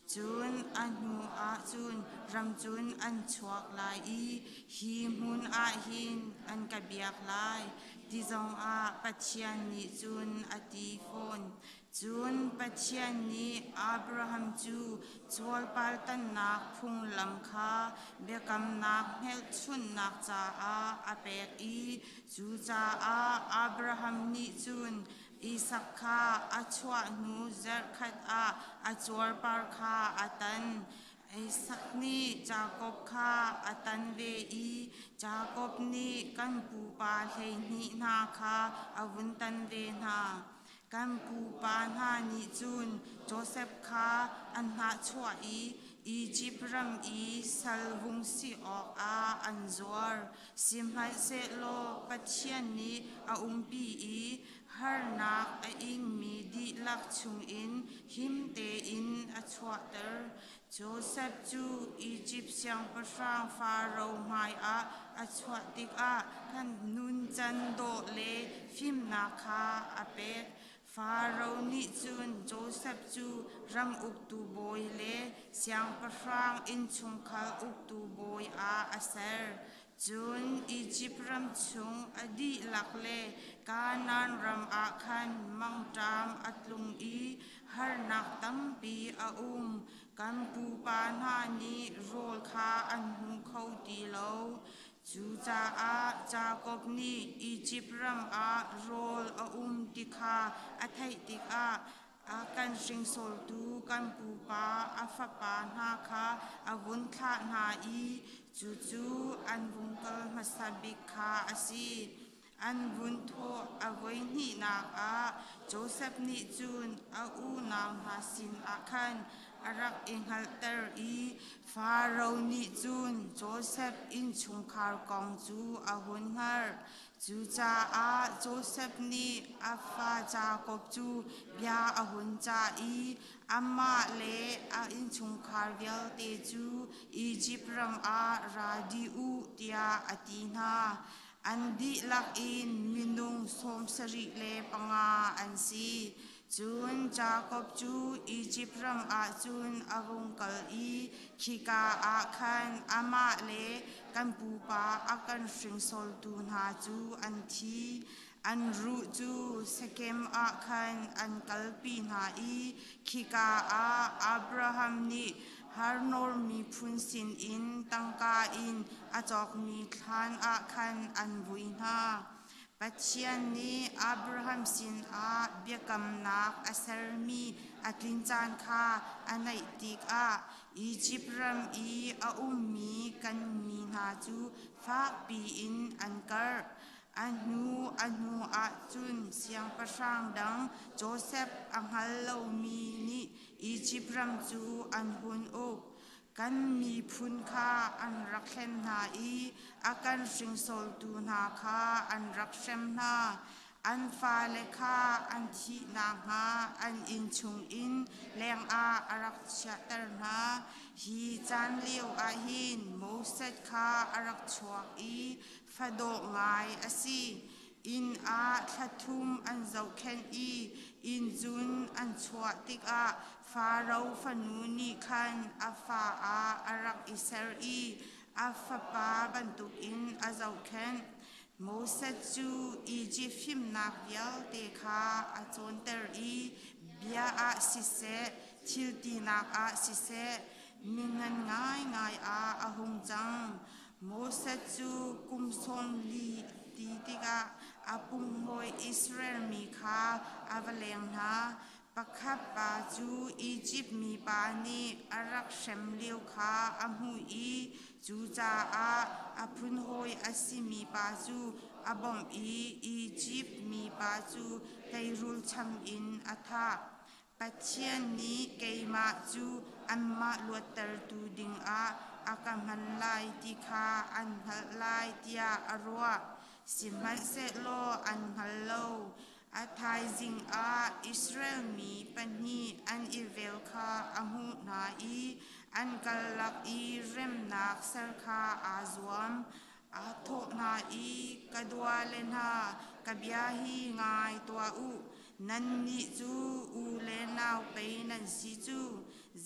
Cun a hnu ah cun ram cun an chuak lai i hi hmun ah hin an ka biak lai ti zongah Pathian nih cun a ti fawn. Cun Pathian nih Abraham cu cuarpartannak phunglam kha biakamnak hmelchunhnak caah a pek i cucaah Abraham nih cun Isak kha a chuah hnu zarhkhat ah a cuarpar kha a tan. Isak nih Jakob kha a tan ve i Jakob nih kan pupa 12 hna kha a vun tan ve hna. Kan pupa hna nih cun Josef kha an hnahchuah i Izipt ram i sal vung si awkah an zuar. Sihmanhsehlaw Pathian nih a umpi i harnak a ingmi dihlak chungin him tein a chuahter. Josef cu Izipt siangpahrang Faro hmaiah a chuah tikah khan nuncan dawh le fimnak kha a pek. Faro nih cun Josef cu ram uktu bawi le siangpahrang innchungkhar uktu bawi ah a ser. Cun Izipt ram chung a dihlak le Kanaan ram ah khan mangṭam a tlung i harnak tampi a um. Kan pupa hna nih rawl kha an hmu kho ti lo. Cucaah Jakob nih Izipt ram ah rawl a um ti kha a theih tikah a kan hringsortu kan pupa a fapa hna kha a vun thlah hna i cucu an vung kal hmasa bik kha a si. An vun thawh a voi hnihnak ah Josef nih cun a unau hna sinah khan a rak i hngalhter i Faro nih cun Josef innchungkhar kong cu a hun hngalh. Cucaah Josef nih a fa Jakob cu bia a hun cah i amah le a innchungkhar vialte cu Izipt ram ah ra dih u tiah a ti hna. An dihlak in minung 75 an si. Cun Jakob cu Izipt ram ah cun a vung kal i khika ah khan amah le kan pupa a kan hringsortu hna cu an thi. An ruh cu Shekem ah khan an kalpi hna i khika ah Abraham nih Harnor miphun sinin tangka in a cawkmi thlan ah khan an vui hna. Pathian nih Abraham sinah biakamnak a sermi a tlin caan kha a naih tikah Izipt ram i a ummi kan mi hna cu fakpi in an karh. A hnu a hnu ah cun siangpahrang dang Josef a hngal lomi nih Izipt ram cu an hun uk. Kan miphun kha an rak hlen hna i a kan hringsortu hna kha an rak hrem hna. An fale kha an thih nakhnga an inn chungin lengah a rak chiahter hna. Hi caan lio ah hin Moses kha a rak chuak i fadawh ngai a si. Inn ah thla thum an zohkhenh i inn cun an chuah tikah Faro fanu nih khan a fa ah a rak i ser i a fapa bantukin a zohkhenh. Moses cu Izipt fimnak vialte kha a cawnter i bia ah siseh, thil tinak ah siseh, mi ngan ngaingai ah a hung cang. Moses cu kum 40 ti tikah a pumhawi Israel mi kha a va leng hna. Pakhat pa cu Izipt mipa nih a rak hrem lio kha a hmuh i cucaah a phunhawi a simi pa cu a bawmh i Izipt mipa cu teirul cham in a thah. Pathian nih keimah cu anmah luattertu dingah a ka hman lai ti kha an hngalh lai tiah a ruah. Sihmanhsehlaw an hngal lo. A thaizing ah Israel mi pahnih an i vel kha a hmuh hna i an karlak i remnak ser kha aa zuam. Aa thawh hna i, Ka duale hna, ka bia hi ngai tuah u. Nannih cu u le nau pei nan si cu.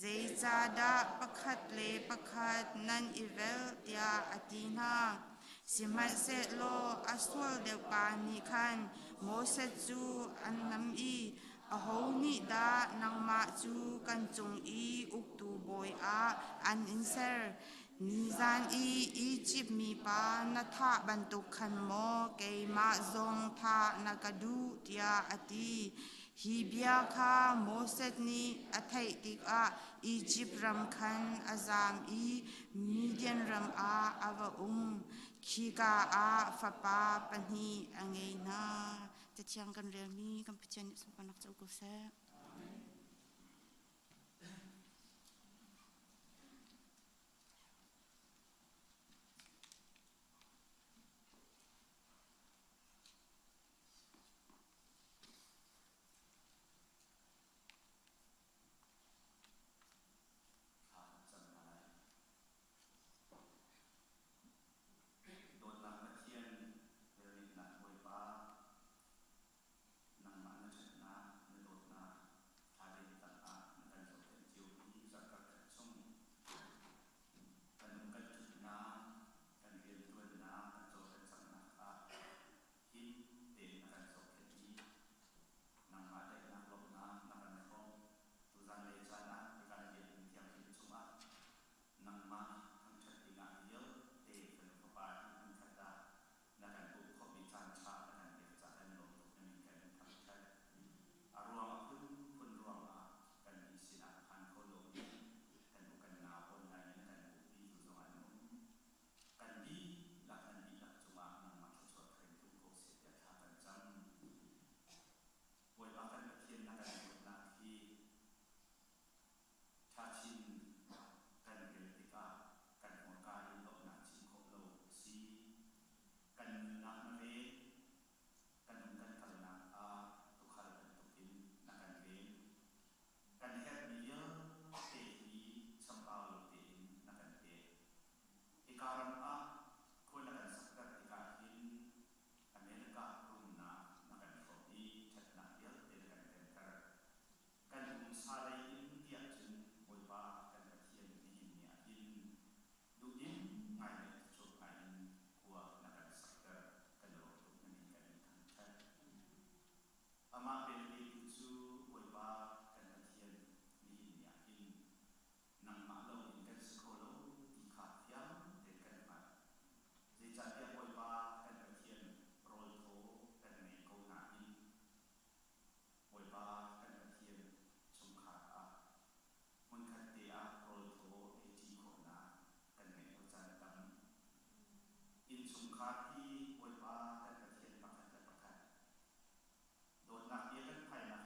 Zeicahdah pakhat le pakhat nan i velh tiah a ti hna. Sihmanhsehlaw a sual deuh pa nih khan Moses cu an nam i, Aho nih dah nangmah cu kan cung i uktu bawi ah an in ser? Nizan i Izipt mipa na thah bantuk khan maw keimah zong thah na ka duh tiah a ti. Hi bia kha Moses nih a theih tikah Izipt ram khan a zam i Midian ram ah a va um. Khika ah fapa pahnih a ngei hna. Cathiang kan relmi kan Pathian nih sunparnak co ko seh. Dawtnak Pathian, velngeihnak Bawipa, nangmah na ṭhatnak, na dawtnak ṭha.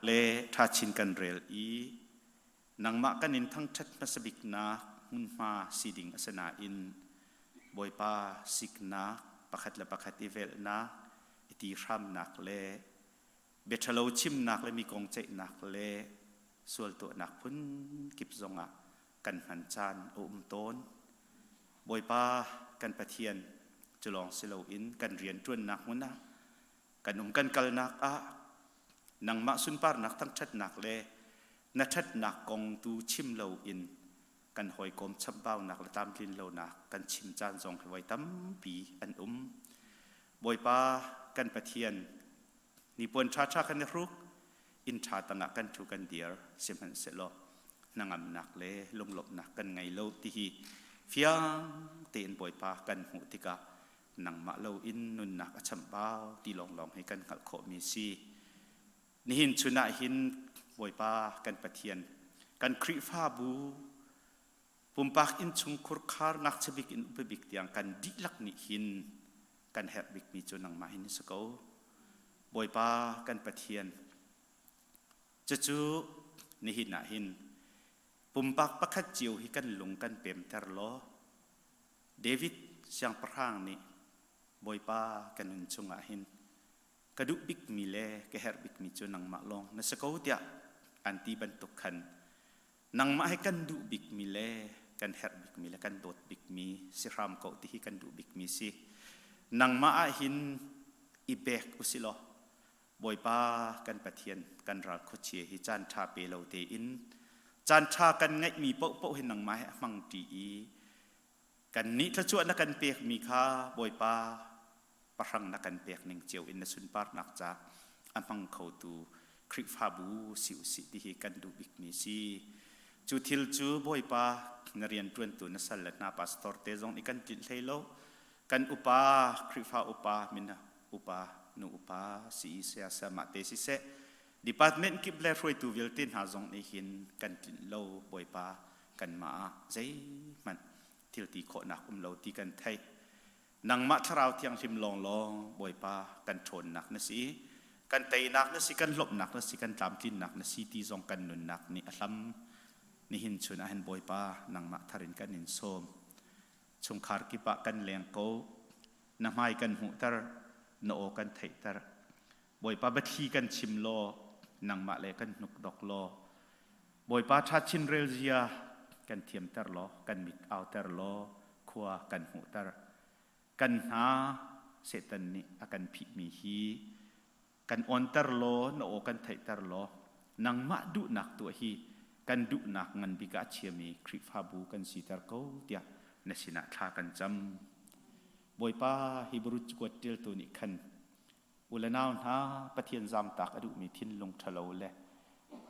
le ṭha chin kan rel i nangmah kan in thangṭhat hmasa biknak hmunhma si ding a si nain Bawipa siknak pakhat le pakhat i velhnak i ti hramnak le biaṭhalo chimnak le mi kong ceihnak le sual tuahnak phun kip zongah kan hman caan a um tawn. Bawipa kan Pathian cu lawng si loin kan rianṭuannak hmun ah kan um kan kalnak ah nangmah sunparnak thangṭhatnak le na ṭhatnak kong tu chim loin kan hawikom chamhbaunak le tlamtlin lonak kan chim caan zong hi voi tampi an um. Bawipa kan Pathian nipuan ṭhaṭha kan i hruk inn ṭha tangah kan ṭhu kan dir sihmanhsehlaw hnangamnak le lunglawmhnak kan ngei lo ti hi fiang tein Bawipa kan hmuh tikah nangmah lo in nunnak a chambau ti lawnglawng hi kan hngalh khawhmi si. Nihin chun ah hin Bawipa kan Pathian kan Khrihfabu pumpak innchung khurkhar ngakchia bik in upa bik tiang kan dihlak nih hin kan herh bikmi cu nangmah hin si ko. Bawipa kan Pathian cucu nihin ah hin pumpak pakhat cio hi kan lung kan pemter law David siangpahrang nih Bawipa ka nun chungah hin ka duh bikmi le ka herh bikmi cu nangmah lawng na si ko tiah an ti bantuk khan nangmah hi kan duh bikmi le kan herh bikmi le kan dawt bikmi si hram ko ti hi kan duh bikmi si. Nangmah ah hin i bek usih law Bawipa kan Pathian kan ral khuachia hi caan ṭha pe lo tein caan ṭha kan ngeihmi paohpaoh hi nangmah he a hmang ṭi i kannih thluachuah na kan pekmi kha Bawipa pahrang na kan pek ning cio in na sunparnak ca a hmang khotu Khrihfabu si usih ti hi kan duh bikmi si. Cu thil cu Bawipa na rianṭuantu na sal le hna pastor te zong nih kan tlinh hlei lo. Kan upa Khrihfa upa min upa nu upa si saya sama te siseh department kip le hruaitu vialte hna zong nih hin kan tlinh lo Bawipa kanmah ah zeihmanh thil ti khawhnak um lo ti kan theih. Nangmah Thlarau Thianghlim lawnglawng Bawipa kan ṭhawnnak na si, kan teinak na si, kan lawmhnak na si, kan tlamtlinnak na si ti zong kan nunnak nih a hlam. Nihin chun ah hin Bawipa nangmah thar in kan in sawm. Chungkhar kip ah kan leng ko, na hmai kan hmuhter, na aw kan theihter. Bawipa biathli kan chim law, nangmah le kan hnukdok law, Bawipa ṭha chin rel zia kan thiamter law, kan mit auter law, khua kan hmuhter. Kan hna Satan nih a kan phihmi hi kan awnter law, na aw kan theihter law, nangmah duhnak tuah hi kan duhnak ngan bik ah a chiami Khrihfabu kan siter ko tiah na sinah thla kan cam. Bawipa Hebrew cakuat ṭialtu nih khan U le nau hna, Pathian zamtak a duhmi thinlung ṭhalo le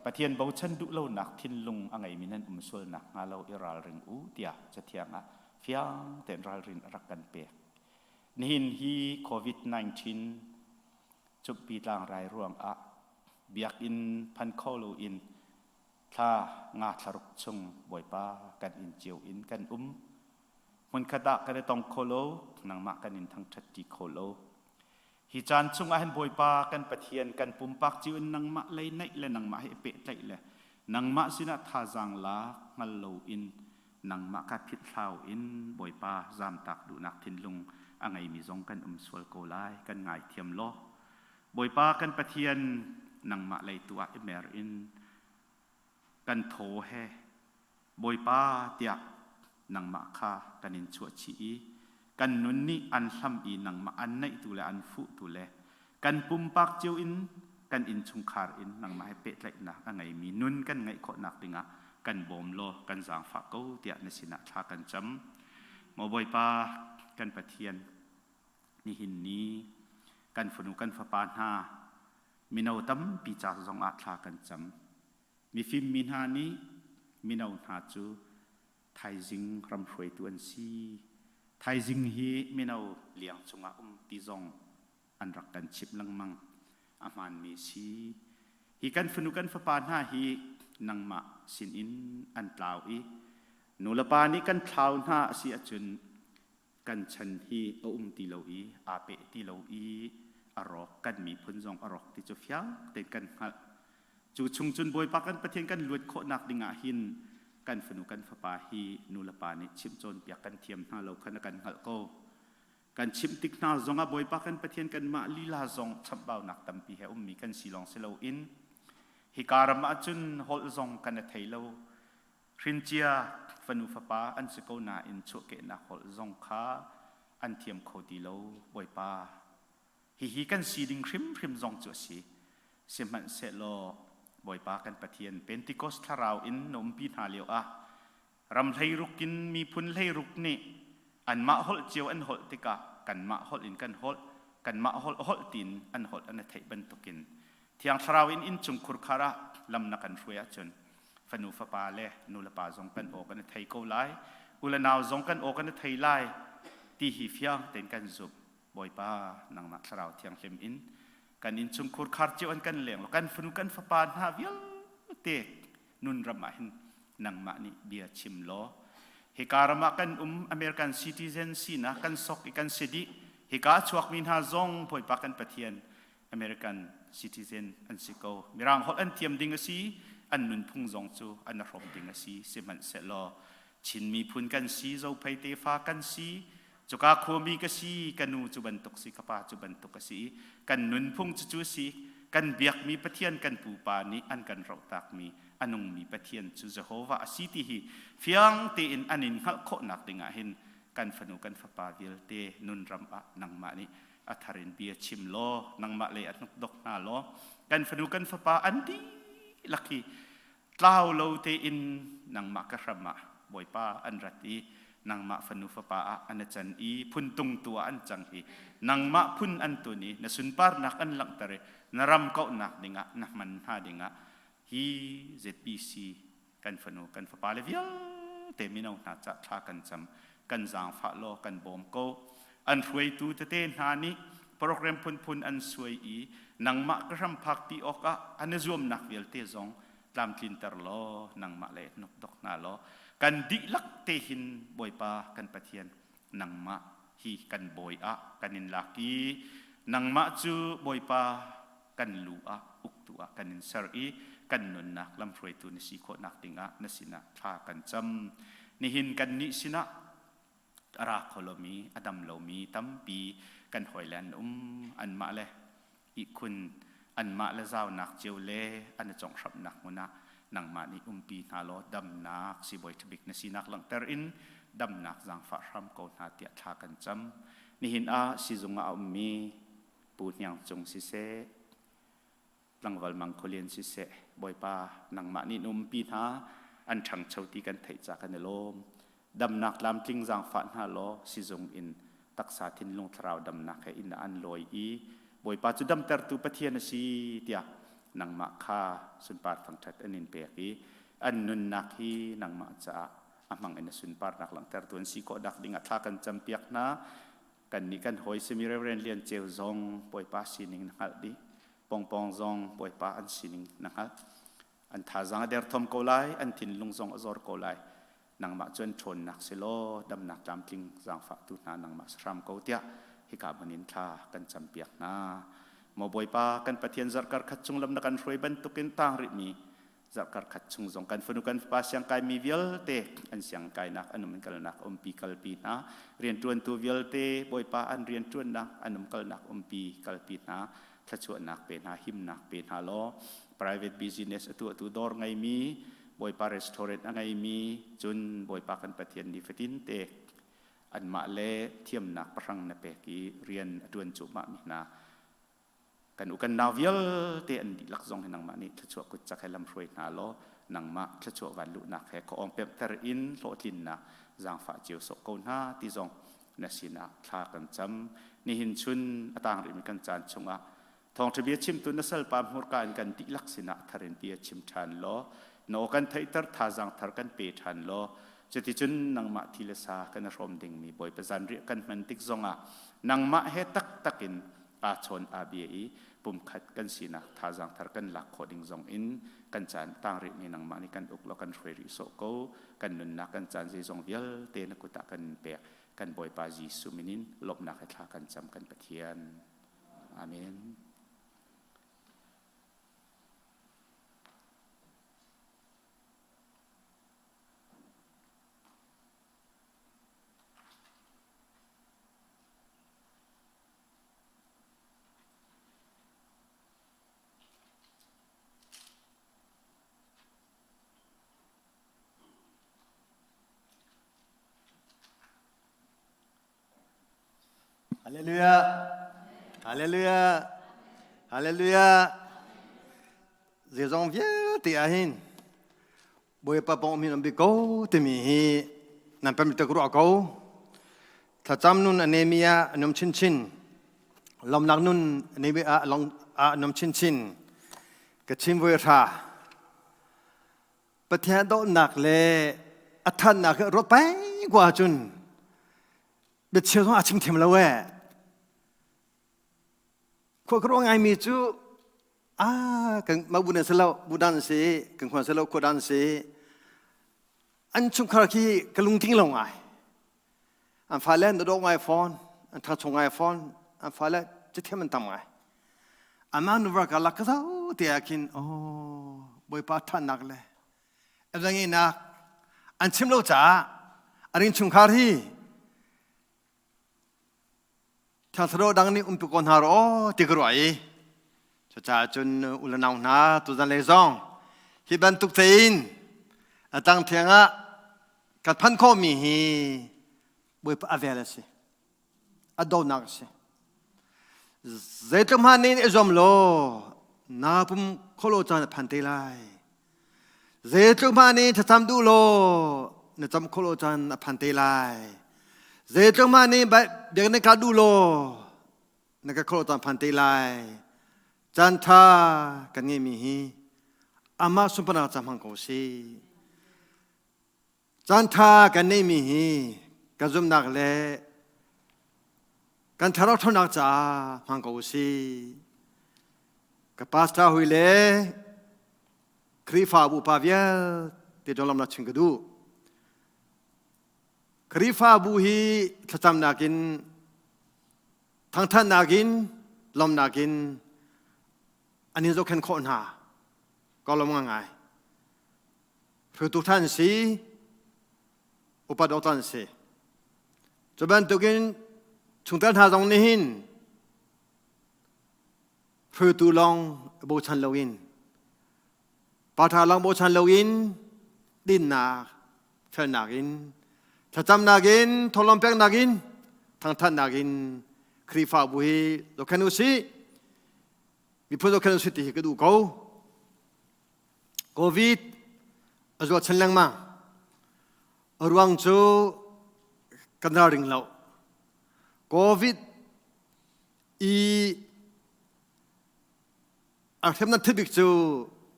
Pathian bochan duh lonak thinlung a ngeimi nan um sual nakhnga lo i ralring u tiah Cathiang ah fiang tein ralrin a rak kan pek. Nihin hi COVID-19 cumpi tlangrai ruangah biakinn phan kho loin thla nga thlaruk chung Bawipa kan inn cio in kan um. Hmunkhat ah kan i tong kho lo, nangmah kan in thangṭhatṭi kho lo. Hi caan chungah hin Bawipa kan Pathian kan pumpak cio in nangmah lei naih le nangmah he i pehtlaih le nangmah sinah thazaang lak hngal loin nangmah kha philhhlau in Bawipa zamtak duhnak thinlung a ngeimi zong kan um sual ko lai kan ngaithiam law Bawipa kan Pathian nangmah lei tu ah i mer in kan thaw he Bawipa tiah nangmah kha kan in chuahchih i kan nun nih an hlam i nangmah an naihtu le an fuhtu le kan pumpak cio in kan innchungkhar in nangmah he pehtlaihnak a ngeimi nun kan ngeih khawhnak dingah kan bawm law kan zaangfah ko tiah na sinah thla kan cam. Maw Bawipa kan Pathian nihin ni kan fanu kan fapa hna mino tampi ca zongah thla kan cam. Mifim mi hna nih mino hna cu thaizing ram hruaitu an si. Thaizing hi mino liang cungah um ti zong an rak kan chimh lengmang. A hmaanmi si. Hi kan fanu kan fapa hna hi nangmah sinin an tlau i nulepa nih kan thlau hna a si ahcun kan chan hi a um ti lo i aa peh ti lo i a rawk kan miphun zong a rawk ti cu fiang tein kan hngalh. Cu chung cun Bawipa kan Pathian kan luat khawhnak dingah hin kan fanu kan fapa hi nu le pa nih chimh cawnpiak kan thiam hna lo kha na kan hngalh ko. Kan chimh tik hna zongah Bawipa kan Pathian kanmah lila zong chamhbaunak tampi he ummi kan si lawng si loin hika ram ah cun holh zong kan i thei lo. Hrincia fanu fapa an si ko nain chuahkehnak holh zong kha an thiam kho ti lo Bawipa. Hihi kan si ding hrimhrim zong cu a si. Sihmanhsehlaw Bawipa kan Pathian Pentecost thlarau in na umpi hna lio ah ram hleiruk in miphun hleiruk nih anmah holh cio an holh tikah kanmah holh in kan holh, kanmah holh holh tiin an holh an i theih bantukin Thiang Thlarau in innchung khurkhar ah lam na kan hruai ahcun fanu fapa le nu le pa zong kan aw kan i thei ko lai, u le nau zong kan aw kan i thei lai ti hi fiang tein kan zumh. Bawipa nangmah Thlarau Thianghlim in kan innchungkhur khar cio an kan leng lo kan fanu kan fapa hna vialte nun ram ah hin nangmah nih bia chim law hika ram ah kan um American citizen sinak kan sok i kan si dih hika a chuakmi hna zong Bawipa kan Pathian American citizen an si ko mirang holh an thiam ding a si an nunphung zong cu an hrawm ding a si sihmanhsehlaw Chin miphun kan si Zophei tefa kan si Cuka khuami ka si, ka nu cu bantuk si, ka pa cu bantuk a si i kan nunphung cucu a si. Kan biakmi Pathian kan pupa nih an kan rohtakmi a nungmi Pathian cu Jehovah a si ti hi fiang tein an in hngalh khawhnak dingah hin kan fanu kan fapa vialte nunram ah nangmah nih a thar in bia chim law nangmah lei a hnukdok hna law kan fanu kan fapa an dihlak hi Tlau lo tein nangmah ka hram ah Bawipa an rat i nangmah fanu fapa ah an i can i phuntung tu ah an cang i nangmah phun an tun i na sunparnak an langhter i na ram kauhnak dingah na hman hna dingah hi ZBC kan fanu kan fapa le vialte mino hna ca thla kan cam kan zaangfah law kan bawm ko an hruaitu tete hna nih program phunphun an suai i nangmah ka hram phakpi awkah an i zuamnak vialte zong tlamtlinter law nangmah le hnukdok hna law kan dihlak te hin Bawipa kan Pathian nangmah hi kan bawi ah kan in lak i nangmah cu Bawipa kan lu ah uktu ah kan in ser i kan nunnak lamhruaitu na si khawhnak dingah na sinah thla kan cam nihin kan nih sinah a ra kho lomi a dam lomi tampi kan hawile an um anmah le ihkhun anmah le zaunak cio le an i conghramnak hmun ah nangmah nih umpi hna law damnak sibawi ṭhabik na sinak langhter in damnak zaangfah hram ko hna tiah thla kan cam nihin ah sizung ah a ummi Pu Hniang Cung siseh tlangval Mang Khualian siseh Bawipa nangmah nih na umpi hna an ṭhangcho ti kan theih ca kan i lawm damnak tlamtling zaangfah hna law sizung in taksa thinlung thlarau damnak he inn ah an lawi i Bawipa cu damtertu Pathian a si tiah nangmah kha sunpar thangṭhat an in pek i an nunnak hi nangmah caah a hmang in a sunparnak langhtertu an si khawh nak ding ah thla kan campiak hna Kannih kan hawi simi Reverend Lian Ceu zong Bawipa sining na hngalh dih. Pongpong zong Bawipa an sining na hngalh. An thazaang a derthawm ko lai, an thinlung zong a zor ko lai. Nangmah cu an ṭhawnnak si law damnak tlamtling zaangfahtu hna nangmah si hram ko tiah hika hmun in thla kan campiak hna. Maw Bawipa kan Pathian zarhkar khat chung lam na kan hruai bantukin tang rihmi zarhkar khat chung zong kan fanu kan fapa siangkaimi vialte an siangkainak an um kalnak umpi kalpi hna rianṭuantu vialte bawipa an rianṭuannak an um kalnak umpi kalpi hna thluachuahnak pe hna himnak pe hna law private business a tuahtu dawr ngeimi bawipa restaurant a ngeimi cun bawipa kan Pathian nifatin te anmah le thiamnak pahrang na pek i rian a ṭuan cuahmah mi hna Kan u kan nau vialte an dihlak zong hi nangmah nih thluachuah kutcak he lamhruai hna law nangmah thluachuah vanluhnak he khuaawng pemhter in hlawhtlinnak zaangfah cio sawh ko hna ti zong na sinah thla kan cam. Nihin chun a tang rihmi kan caan chungah thawngṭha bia chimtu na salpa hmurka in kan dihlak sinah thar in bia chim ṭhan law na aw kan theihter thazaang thar kan pe ṭhan law cuticun nangmah thi le sa kan i hrawm dingmi Bawipa zanriah kan hman tik zongah nangmah he taktak in aa chawn aa bia i pumkhat kan sinak thazaang thar kan lak khawh ding zong in kan caan tang rih mi nangmah nih kan uk law kan hruai rih sawh ko kan nunnak kan caan zeizong vialte na kut ah kan pek kan Bawipa Jesuh min in lawmhnak he thla kan cam kan Pathian amen. Hallelujah. Hallelujah. Hallelujah. Zeizong vialte ah hin Bawipa pong min um ko timi hi nan pem te ruah ko. Thlacam nun anemia anum chinchin. Lomnak nun anemia long anum chinchin. Ka chim voi hra. Pathian dawtnak le a thannak ruat peng ko ahcun biachia zong a chim thiam lo ee. Khua ka ruah ngaimi cu ah kan mah bu nan si lo bu dan si kan khuan si lo khua dan si an chungkhar khi ka lungtling lo ngai an fale an dawh ngai fawn an thangchung ngai fawn an fale cathiam an tam ngai amah nuvar ka lak ka zo te ah khin oh bawipa ṭhatnak le ngeihnak an chim lo caah an innchungkhar hi thangtharo dang nih umpi ko hna rawh ti ka ruah i cucaah cun u le nau hna tuzan lei zong hi bantuk tein a tang thiang ah kan phanh khawhmi hi Bawipa a vel a si a donak a si. Zeitluk hmanh nih i zuam law naa pum kholo caan a phan te lai. Zeitluk hmanh nih thlacam duh law na cam kholo caan a phan te lai. Zeitluk hmanh nih biakinn ka duh law na ka kholo caan phan te lai. Caan ṭha kan ngeihmi hi amah sunparnak ca hmang ko si. Caanṭha kan neihmi hi kan zumhnak le kan thlarau ṭhawnnak caah hmang ko u sih. Ka pastor hui le Khrihfabu upa vialte ṭawlawmnak chim ka duh. Khrihfabu hi thlacamnak in thangthatnak in lawmnak in an in zohkhenh khawh hna. Ka lawm ngai. Hruaitu ṭha an si, upat awk an si. Cu bantukin chungtel hna zong nih hin hruaitu lawng bochan loin pa ṭha lawng bochan loin dinnak, felnak in, thlacamnak in, thawhlawm peknak in, thangṭhatnak in Khrihfabu hi zohkhenh u sih. Miphun zohkhenh u sih ti hi ka duh ko. Covid a zual chin lengmang. A ruang cu kan ralring lo. Covid i a hremnak thibik cu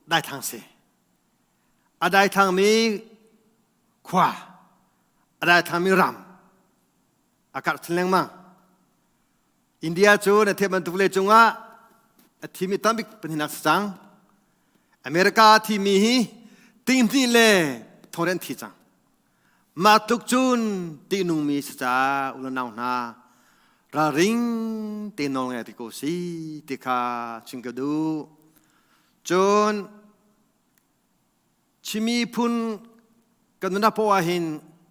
daithlang si. A daithlangmi khua, a daithlangmi ram a karh chin lengmang. India cu na theih bantuk le cungah a thimi tambik pahnihnak si cang. America a thimi hi tinghnih le thongren thi cang. Mah tluk cun tihnungmi si ca unau hna ralring te nawl ngai ti ko si ti kha chim ka duh. Cun Chimi phun kan nunnak poah ah hin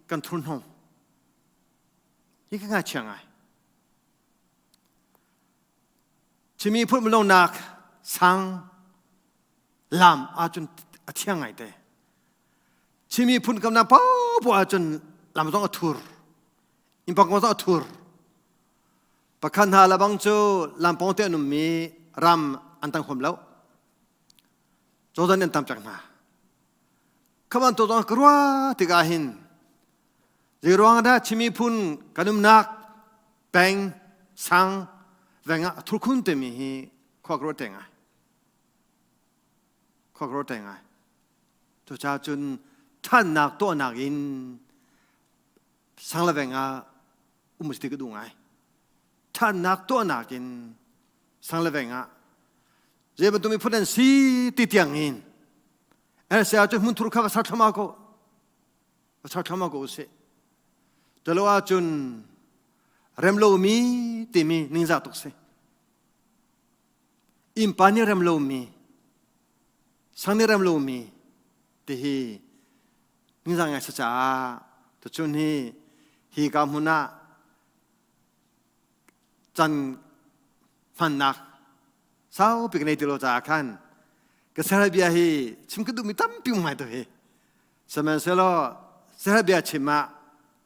kan thurhnawm. Hi ka ngaichia ngai. Chimi phun lonak sang lam ahcun a thiang ngai te. Chimi phun kamnak paohpaoh ahcun lam zong a thur. Innpang zong a thur. Pakhat hna labang cu lampawng te an ummi ram an tang huam lo. Jordan an tam cang hna. Khaman to zong ka ruah tikah hin Zeiruang dah Chin miphun kan umnak peng, sang, veng ah thurkhun timi hi khua ka ruat te ngai. Khua ka ruat te ngai. Cucaah cun ṭhannak tuahnak in sang le veng ah um ti ka duh ngai. Ṭhannak tuahnak in sang le veng ah zei bantuk miphun an si ti tiang in RCA cu hmunthur kha va ser thluahmah ko. Va ser thluahmah ko usih. Culo ahcun rem lomi timi ningzah tuk si. Innpa nih rem lomi, sang nih rem lomi ti hi ningzah ngai si caah tuchun hi hi ka hmun ah can hmannak saupi ka nei ti lo caah khan ka sal bia hi chim ka duhmi tampi um ngai to hi sihmanhsehlaw sal bia chim ah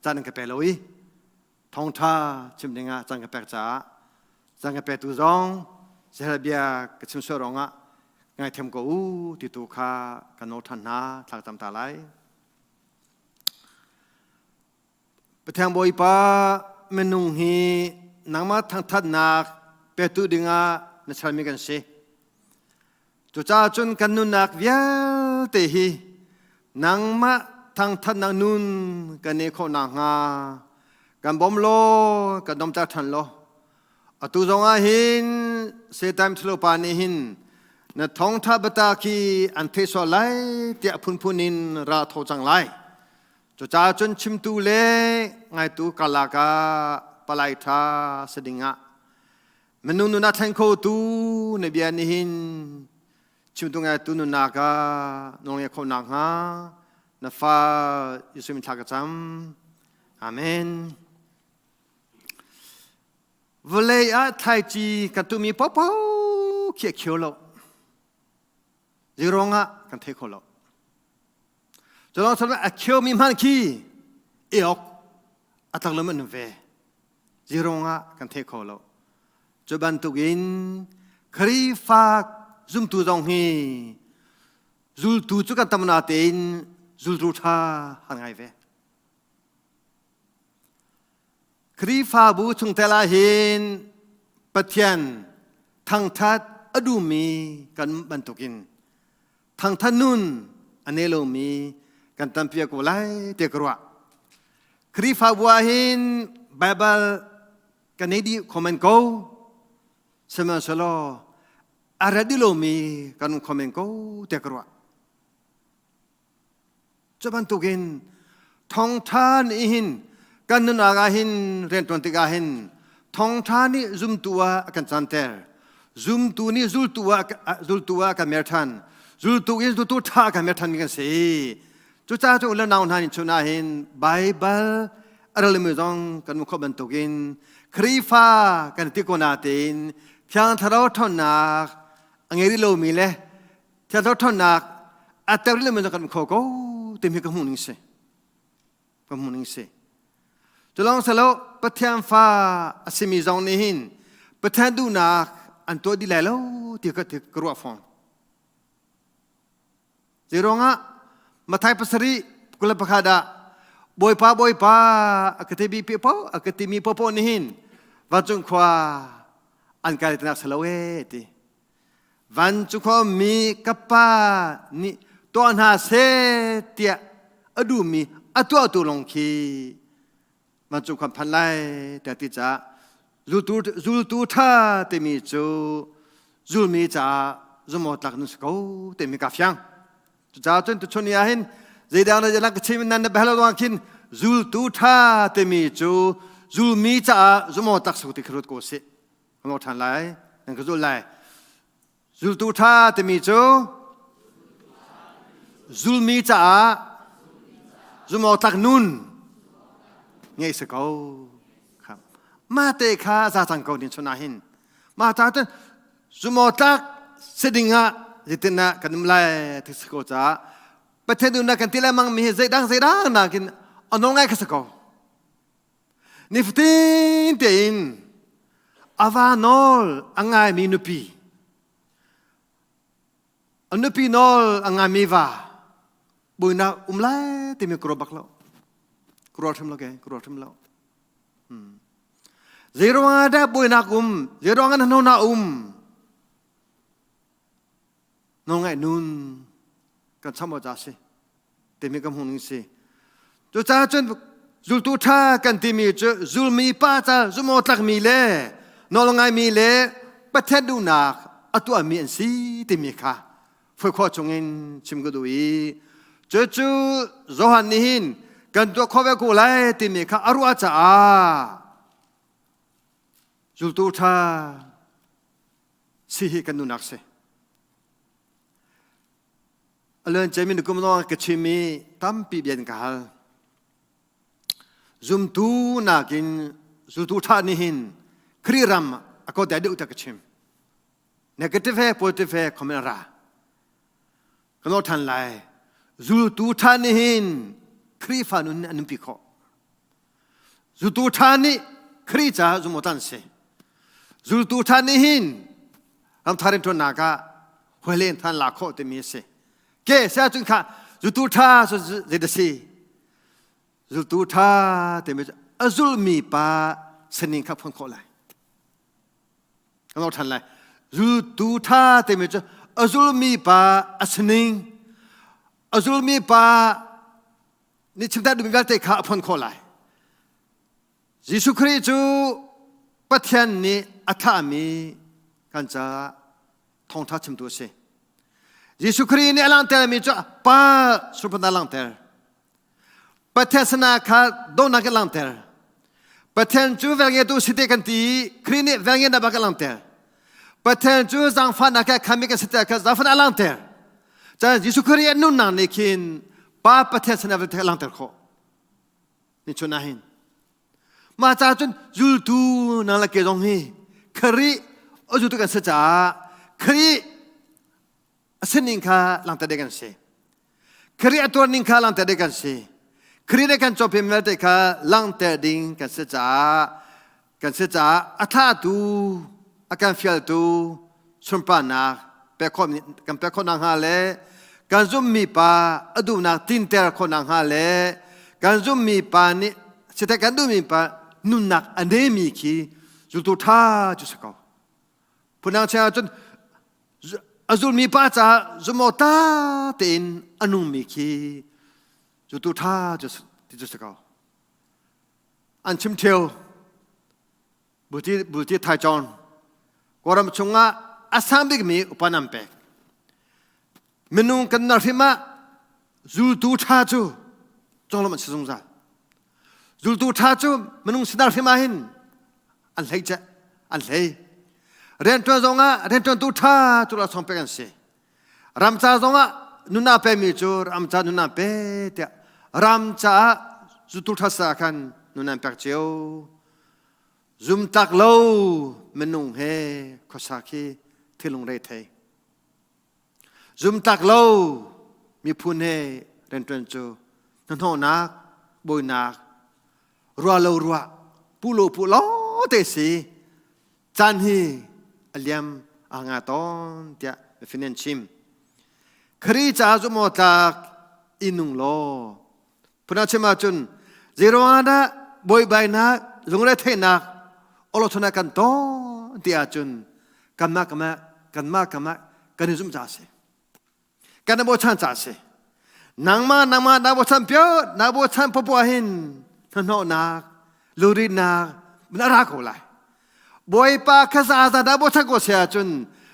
caan an ka pe lo i. Thawngtha chim dingah caan ka pek caah caan ka petu zong zehal bia ka chim sual ruangah ngaithiam ko u ti tu kha ka nawl ṭhan hna thla ka cam ta lai. Pathian Bawipa minung hi nangmah thangthatnak petu dingah na sermi kan si. Cucaah cun kan nunnak vialte hi nangmah thangthatnak nun kan i khawh nakhnga kan bawm law kan domter ṭhan law atu zongah hin Satan ṭhalopa nih hin na thawngṭha bata khi an theih sual lai tiah phunphun in ra tho cang lai. Cucaah cun chimtu le ngaitu karlak ah palai ṭha si dingah Minung nun a thleng khotu na bia nih hin chimtu ngaitu nunnak ah nawlngeih khawh nakhnga na fa Jesuh min thla ka cam. Amen. Vawlei ah thlaici kan tuhmi paohpaoh khi a khio lo. Zeiruang ah kan thei kho lo. Culawng a khiomi hmanh khi eok a tlak lo an um ve. Zeiruang ah kan thei kho lo. Cu bantukin Khrihfa zumtu zong hi zultu cu kan tam natein zultu ṭha han ngai ve. Khrihfabu chungtel ah hin Pathian thangṭhat a duhmi kan bantukin thangṭhat nun a nei lomi kan tampi ko lai ti ka ruah. Khrihfabu ah hin Baibal kan nei dih comment ko sihmanhsehlaw a rat dih lomi kan um comment ko tiah ka ruah. Cu bantukin thawngṭha nih hin kan nunnak ah hin rianṭuan tikah hin thawngṭha nih zumtu ah a kan canter. Zumtu nih zultu ah zultu ah a kan mer ṭhan. Zultu in zultu ṭha a kan mer ṭhanmi kan si. Cucaah cu le nau hna nih chun ah hin Baibal a relmi zong kan hmuh khawh bantukin Khrihfa kan ti ko natein Thiang Thlarau ṭhawnnak a ngei rih lomi le Thiang Thlarau ṭhawnnak a tel rih lomi zong kan hmu kho ko timi ka hmuh ning si. Ka hmuh ning si. Cu lawng si lo Pathian fa a simi zong nih hin Pathian duhnak an tuah dih lai lo ti ka ka ruah fawn. Zeiruangah Mathai pasarih 21 ah Bawipa Bawipa a ka ti mi paoh a ka timi paohpaoh nih hin vancung khua an kai tinak si lo ee ti. Vancung khua mi ka pa nih tuah hna seh tiah a duhmi a tuahtu lawng khi vancung khua phan lai tiah ti caah zultu zultu ṭha timi cu zulmi caah zumaw tlak nan si ko timi ka fiang. Cucaah cun tuchun ni ah hin zeidang na zeidang ka chim nan na bel lo khin zultu ṭha timi cu zulmi caah zumaw tlak su ti kha ruat ko sih. Ka lawh ṭhan lai, nan ka zulh lai. Zultu ṭha timi cu zulmi caah zumawk tlak nun ngeih si ko. Mah te kha za cang ko din chun ah hin. Mah ta cun zumawk tlak si ding ah zeitin ah kan um lai ti si ko caah Pathian duhnak kan ti lengmang mi hi zeidang zeidang nakin a nawl ngai kha si ko. Nifatin tein a va nawl a ngaimi nupi, a nupi nawl a ngaimi va buinak um lai timi ka ruat bak lo. Ka ruat hrim lo ke, ka ruat hrim lo. Hmm. Zeiruangah dah buainak um? Zeiruangah na na um? Nawlngaih nun kan cham awk ca si timi ka hmuh ning si. Cucaah cun zultu ṭha kan timi cu zulmi pa ca zumh tlakmi le nawlngaimi le Pathian duhnak a tuahmi an si timi kha foi khawh chungin chim ka duh i cucu Johan nih hin kan tuah khawh ve ko lai timi kha a ruah caah zultu ṭha si hi kan nunak si. Alen cemi kum lawng ka chim i tampi bia in ka hal. Zumtu nakin zultu ṭha nih hin Khrih ram a ko dai deuh ta ka chim. Negative he positive he comment ra. Ka nawl ṭhan lai. Zultu ṭha nih hin Khrihfa nun an nunpi khawh. Zultu ṭha nih Khrih caah zumawt an si. Zultu ṭha nih hin ramthar rianṭuannak ah huailen than lak khawh timi a si. Ke si ahcun kha zultu ṭha cu zei si? Zultu ṭha timi cu a zulmi pa sining kha phun khawh lai. Kan ṭhan lai. Zultu ṭha timi cu a zulmi pa a sining, a zulmi pa nih chimter duhmi vialte kha a phon khawh lai. Jesuh Khrih cu Pathian nih a thlahmi kan caah thawngṭha chimtu a si. Jesuh Khrih nih a langhtermi cu Pa sunparnak a langhter. Pathian sana kha dawtnak a langhter. Pathian cu velngetu si te kan ti i Khrih nih velngenak bak a langhter. Pathian cu zaangfahnak he khammi kan si te kha zaangfahnak a langhter. Cun Jesuh Khrih a nunnak nih khin Pa Pathian sinah vialte a langhter khawh. Ni chun ah hin. Mah caah cun zultu nang le ke zong hi Khrih a zultu kan si caah Khrih a sining kha langhter ding kan si. Khrih a tuar ning kha langhter ding kan si. Khrih nih kan cawpim vialte kha langhter ding kan si caah kan si caah a thlahtu a kan fialtu sunparnak pek khawh kan pek khawh nakhnga le kan zumhmi pa a duhnak tinter khawh nakhnga le kan zumhmi pa nih site kan duhmi pa nunnak a neimi khi zultu ṭha cu si ko. Phundang chang ahcun a zulmi pa caah zumaw ta tein a nungmi khi zultu ṭha cu ti cu si ko. An chim ṭheo bulti bulti thai cawn Kawlram chungah a sang bikmi upa nan pek. Minung kan nar hrim ah zultu ṭha cu conglawmh an si zungzal. Zultu ṭha cu minung sinar hrim ah hin an hlei ceh, an hlei. Rianṭuan zongah rianṭuantu ṭha cu laksawng pek an si. Ramca zongah nuna pemi cu ramca nuna pe tiah ram caah zultu ṭha sa khan nun an pek cio. Zumtlak lo minung he khuasa khi thilung re thei. Zumtlak lo miphun he rianṭuan cu hnahnawhnak, bawinak, ruah lo ruah, puh lo puh lo te si. Caan hi a liam a nga tawn tiah mifin an chim. Khrih caah zumh tlak i nung law phun chim ahcun zeiruangah dah buaibainak lungretheihnak awlokchonnak kan ton ti ahcun kanmah kanmah kanmah kanmah kan i zumh caah a si. Kan i bochan caah a si. Nangmah nangmah naa bochan pio naa bochan popoh hin hnahnawhnak luritnak na ra ko lai. Bawipa kha za za dah bochan ko si ahcun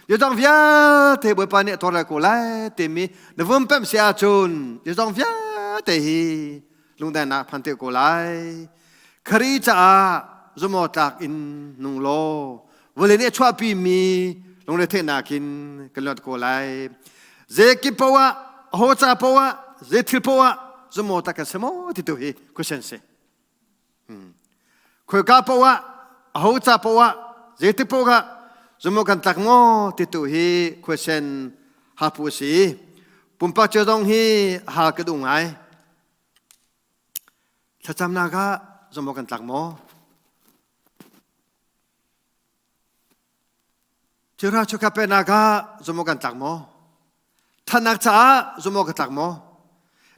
zeizong vialte Bawipa nih a tuar lai ko lai timi na vum pemh si ahcun zeizong vialte hi lungdaihnak phan te ko lai. Khrih caah zumawtlak in nung law vawlei nih a chuahpi mi lungretheihnak in kan luat ko lai. Zeikip poah aho ca poah zei thil poah zumawtlak kan si maw ti tu hi question si. Khoika poah aho ca poah zeitik poah zumo kan tlak maw ti tu hi question hapu a si. Pumpak cio zong hi hal ka duh ngai. Thlacamnak ah zumo kan tlak maw? Thilhra chukha penak ah zumo kan tlak maw? Thannak caah zumo ka tlak maw?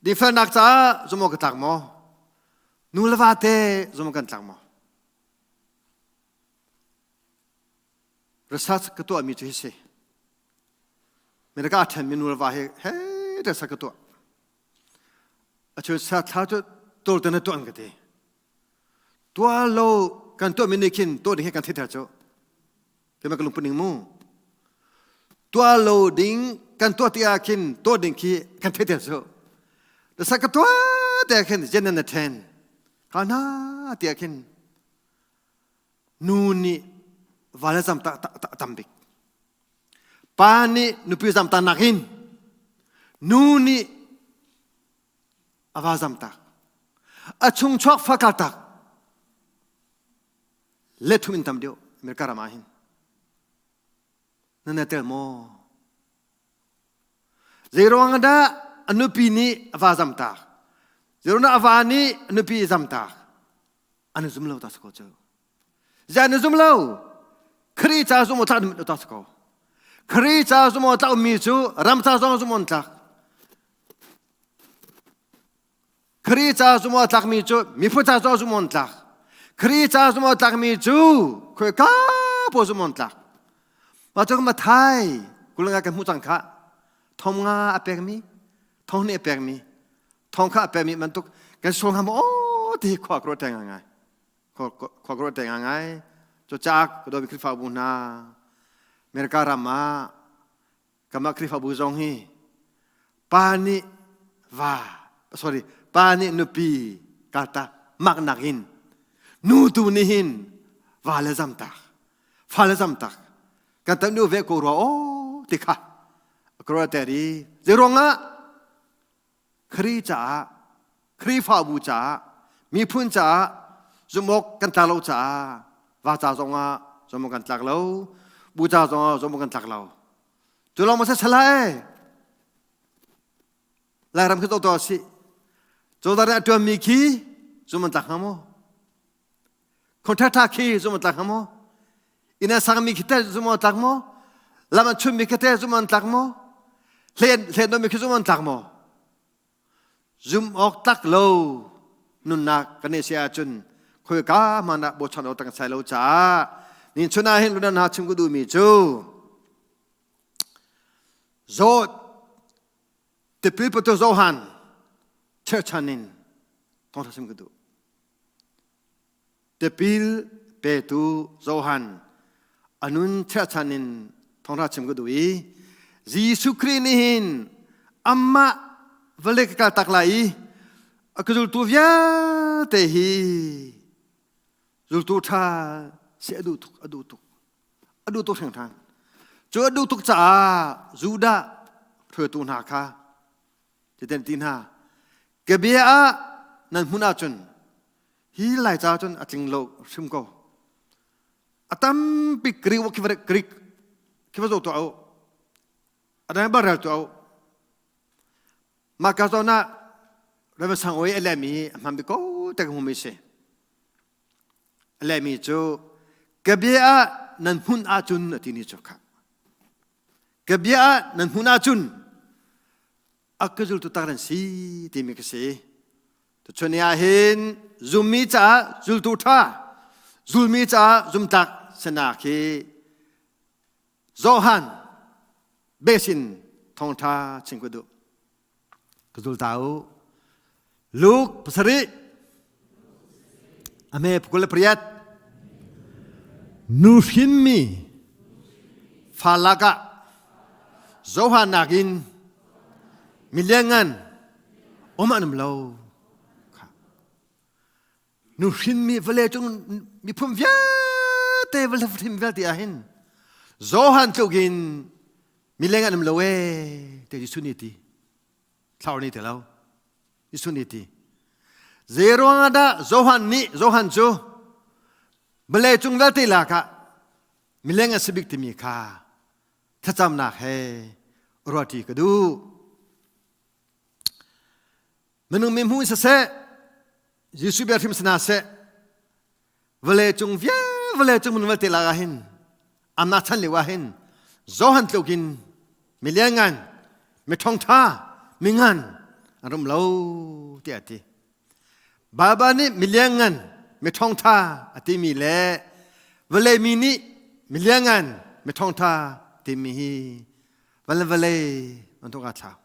Dinfelnak caah zumo ka tlak maw? Nu le va te zumo kan tlak maw? Research ka tuahmi cu hi si. America a ṭhenmi nu le va hi he research ka tuah. A chun sa thla cu tawlte na tuah an ka ti. Tuah lo kan tuahmi nih khin tuah ding hi kan theiter cu. Keimah ka lungput ning mu. Tuah lo ding kan tuah ti ah khin tuah ding khi kan theiter cu. Na sak ka tuah te khin jen na then. Ka na ti ah khin nu nih va le zam ta tam bik. Pa nih nupi zam ta nak in nu nih a va zam tak. A chung chuak fa kal tak. Let thum in tam deuh America ram ah hin. Na na tel maw? Zeiruang dah a nupi nih a va zam tak? Zeiruang dah a va nih a nupi a zam tak? An zum lo ta ko cu. Zan na zum lo. Khrih ca zum tlak ta ko. Khrih ca zum tlak mi cu ram ca zong zum on tlak. Khrih ca zum tlak mi cu miphun ca zong zum on tlak. Khrih ca zum tlak mi cu khoi ka po zum on tlak. Ma cu ma thai kulanga kan hmu cang kha. Thong nga a pek mi, thong ni a pek mi, thong kha a pek mi bantuk kan sul hnga maw ti khua kro teng ngai. Khua kro teng ngai. Cu caak ka Khrihfabu hna America ram ah Kamah Khrihfabu zong hi pa nih va sorry pa nih nupi kaltak maknak in nu tu nih hin va le zamtak fa le zamtak kan tam nu ve ko rua o ti kha ka ter i zeiruangah Khrih caah Khrihfabu caah miphun caah zumhawk kan tlak lo caah va ca zongah zumhawk kan tlak lo bu ca zongah zumhawk kan tlak lo cu lawng ma salai Lairam khi to si cozah nih a ṭuanmi khi zum an tlak hnga maw contractor khi zum an tlak hnga maw inn a sangmi khi teh zum an tlak maw lam an chunmi khi teh zum an tlak maw hlen hlen khi zum an tlak maw zum awk tlak lo nunnak kan i si ahcun khoika hmanh ah bochan awk tak sai lo caah nin chun ah hin lunan ha chim ka duhmi cu zawt tipil patu Johan cherchan in thawngtha chim ka duh Tipil petu Johan a nun cherhchan in thawngṭha chim ka duh i Jesuh Khrih nih hin amah vawlei ka kaltak lai i a ka zultu vialte hi zultu ṭha si a duh tuk a duh tuk a duh tuk hringhran cu a duh tuk caah Judah hruaitu hna kha Titan ti hna ka bia ah nan hmun ahcun hi Laica cun a tling lo hrim ko. A tampi Greek Greek khi va zoh tuah u. A dang ba rel tuah u. Mah ka zawn ah Rev. Sang Oi a lehmi a hman bik ko te ka hmumi si. A lehmi cu ka bia ah nan hmun ahcun a ti ni cu kha. Ka bia ah nan hmun ahcun a ka zultu tak nan si timi ka si. Tuchun ah hin zummi caah zultu ṭha, zulmi caah zumtlak sinak hi Johan besin thawngṭha chim ka duh. Ka zul ta u. Luke pasarih a hme 28 nu hrinmi fa lakah Johan nakin mi lianngan um an um lo. Nu hrinmi vawlei cung miphun vialte vawlei hrim vialte ah hin Johan tluk in mileng an um lo ee te Jesuh nih ti. Thlau nih ti lo. Jesuh nih ti. Zei ruangah dah Johan nih Johan cu vawlei cung vialte lakah mileng a si bik timi kha thlacamnak he ruahṭi ka duh. Minung mi hmu siseh, Jesuh bia hrim sina seh, vawlei cung vial vawlei cung minung vialte lak ah hin amnak chan lio ah hin Johan tluk in mi lianngan, mi ṭhawngṭha, mi ngan an rum lo tiah a ti. Baibal nih mi lianngan, mi ṭhawngṭha a timi le vawlei mi nih mi lianngan, mi ṭhawngṭha timi hi van le vawlei bantuk aa thlau.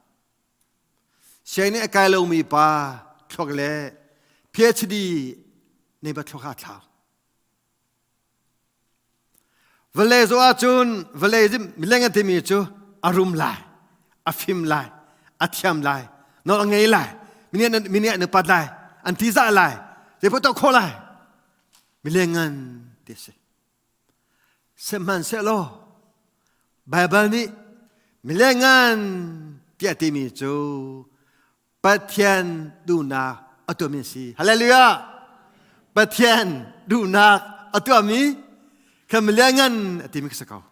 Sianginn a kai lomi pa thluak le PhD nei ba thluak aa thlau. Vawlei zoh ahcun vawlei mileng an timi cu a rum lai, a fim lai, a thiam lai, nawl a ngei lai, mi nih an upat lai, an tizah lai, zeipaoh tuah khawh lai. Mileng ngan ti a si. Sihmanhsehlaw Baibal nih milengan tiah timi cu Pathian duhnak a tuahmi a si. Hallelujah! Pathian duhnak a tuahmi kha miliangan a timi ka si ko.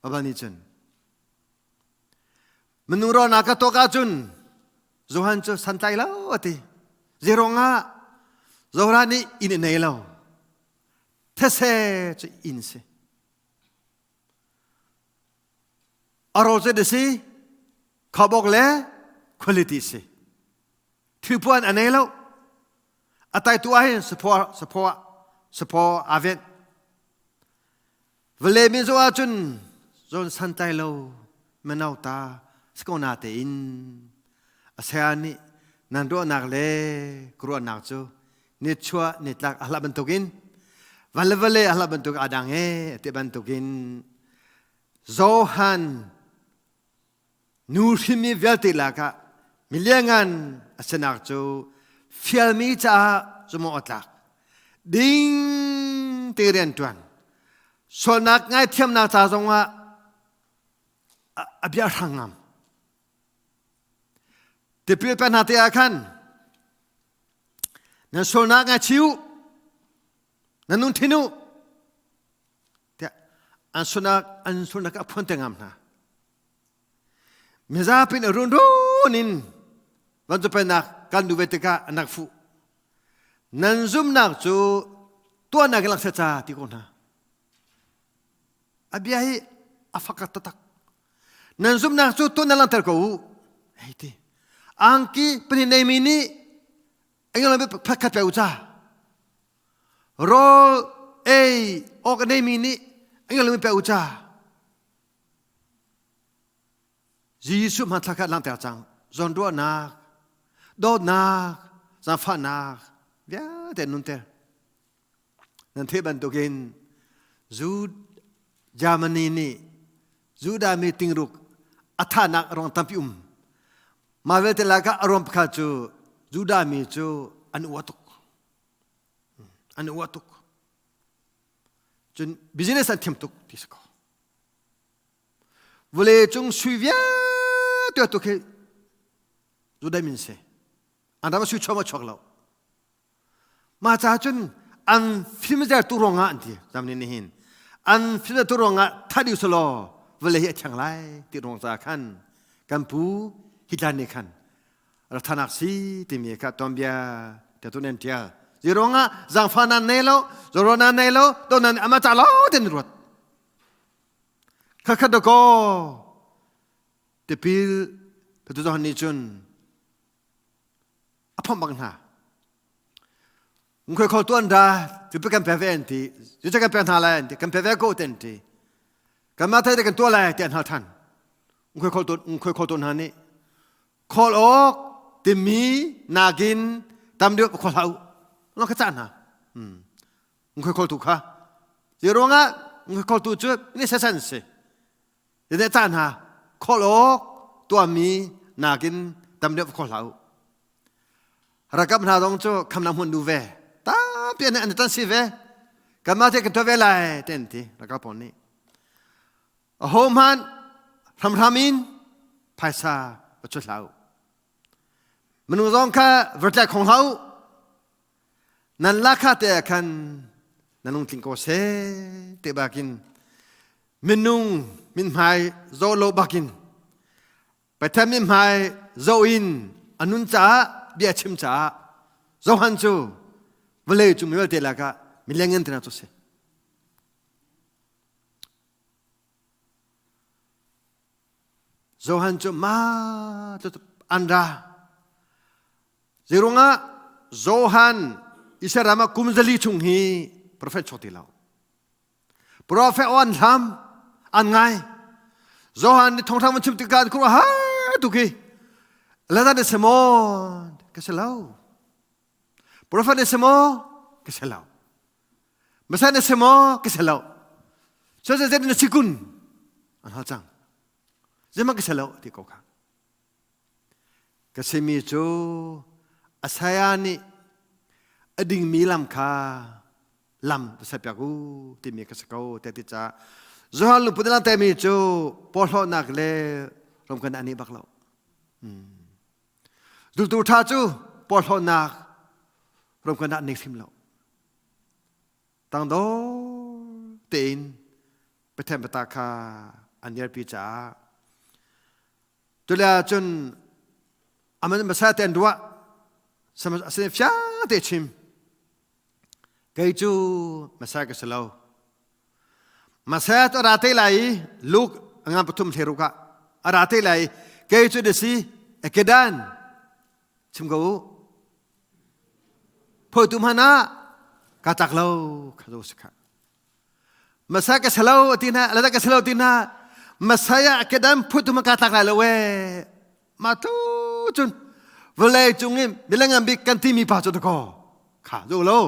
Baibal nih cun minung rawlnak ka tuak ahcun Johan cu santlai lo a ti. Zeiruangah? Zohran nih inn a nei lo. These cu inn si. A rawl cu si, khaubawk le quality si. Thilpuan a nei lo. A taitu ah hin saphaw saphaw saphaw aa venh. Vale min zo ahcun zawn santlai lo mino ta si ko na tein a saya nih nan ruahnak le ka ruahnak cu nichuah nitlak a hlah bantukin van le vale a hlah bantuk aa dang ee ti bantukin Johan Nu hrinmi vialte lakah miliangan a sinak cu fialmi caah zumh a tlak. Ding te rian ṭuan. Sualnak ngaithiamnak ca zongah a bia hrang ngam. Tipil pe hna te ah khan nan sualnak ngaichi u, nan nun thin u, tiah an sualnak an sualnak a phuan te ngam hna. Mizapi nih runrun in vancung kan duh ve tikah an rak fuh. Nan zumnak cu tuahnak in langhter ca ti ko hna. A bia hi a fak taktak. Nan zumnak cu tuahnak langhter ko u. Hei ti. Angki pahnih neimi nih englo pakhat pe u ca. Rawl ei awk a neimi nih englo pe u ca. Jesuh hmanthlak kha langhter cang. Zawnruahnak, dawtnak, zaangfahnak vialte nunter. Nan theih bantukin Jude Germany nih Judah mi tingruk a thahnak a ruang tampi um. Mah vialte lakah a ruang pakhat cu Judah mi cu an uah tuk. An uah tuk. Cun business an thiam tuk ti si ko. Vawlei cung sui vialte tu khi Judah min si. An ram sui chuak ma chuak lo. Mah ca cun an fimzer tu ruangah an ti zam ni nihin. An fimzer tu ruangah that u selaw vawlei hi a thiang lai ti ruang ca khan kan pu Hitler nih khan rathanak si timi kha tuanbia te tu nan tial. Zi ruangah zangfa nan nei lo, zoro nan nei lo, to nan ama ca lo ten ruat. Khakhat dakaw tipil petu Johan nih cun a phomh bak hna. Ngkhoi khol tuan ra cu kan pe ve an ti cu kan pe hna lai an ti kan pe ve ko ten ti kan ma thai te kan tua lai ti an hal than ngkhoi khol tuan ngkhoi khol tuan hna nih khol awk timi nakin tam deuh khol hau lo ka ca hna ngkhoi khol tu kha Zei ruangah kholtu cu ni sesan si. Zei caan ha khol awk tuahmi nakin tam deuh khol hlah u. Rakap hna zong cu khamnak hmun du ve. Tampi an an tan si ve. Kanmah te kan tuah ve lai ten ti rakap pawl nih. Aho hmanh hramhram in phaisa va chut hlah u. Minung zong kha va tlai khong hlah u. Nan lakha te ah khan na lungtling ko seh te bakin minung mithmai zoh lo bakin Pathian mithmai zoh in a nun caah bia chim caah Johan cu vawlei cung mi vialte lakah mileng tina cu si. Johan cu ma cu an ra. Zeirungah Johan Israel ram ah kum zali chung hi profet chuak ti lo. Profet aw an hlam, an ngai. Johan nih thawngṭha van chim tikah an khuaruah har tuk i Lazar na si maw? Ka si lo. Profet na si maw? Ka si lo. Messiah na si maw? Ka si lo. Cu zei na si kun? An hal cang. Zeihmanh ka si lo ti ko kha. Ka simi cu Isaiah nih a dingmi lam kha lam va serpiak u timi ka si ko tiah ti caah Johan lungput in langhtermi cu porhlawtnak le romkan an nih bak lo. Zultu ṭha cu porhlawtnak romkan ah an nei hrim lo. Tangdor tein Pathian biatak kha an dirpi caah Tulio cun aman hmasa te an ruah asin fiang te chim. Kei cu Messiah ka si lo. Messiah cu a ra te lai i Luke a ngan pathum thleruk ah a ra te lai i kei cu na si kedan chim ko u. Phoitu hmanh ah ka tlak lo kha zo si kha. Messiah ka si lo ti hna, la ka si lo ti hna. Messiah kedan phoitu hmanh ka tlak lai lo ee. Mah tu cun vawlei cung i milengam bik kan timi pa cu dakaw kha zu lo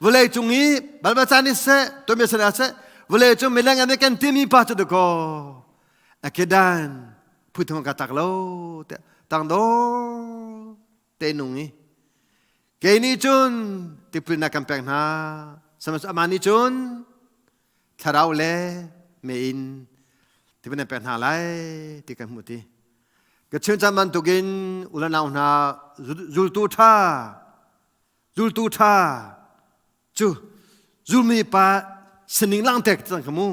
vawlei cung i balba caan in seh tuanbia san ah seh vawlei cung milengam bik kan timi pa cu dakaw a kedan phuthung ka tak lo te tang dor te nung i kei nih cun tipilnak kan pek hna sihmanhsehlaw amah nih cun thlarau le mei in tipil nan pek hna lai ti kan hmuh ti ka chim caan bantukin ulanau hna zultu ṭha zultu ṭha cu zulmi pa sining langter cang kha mu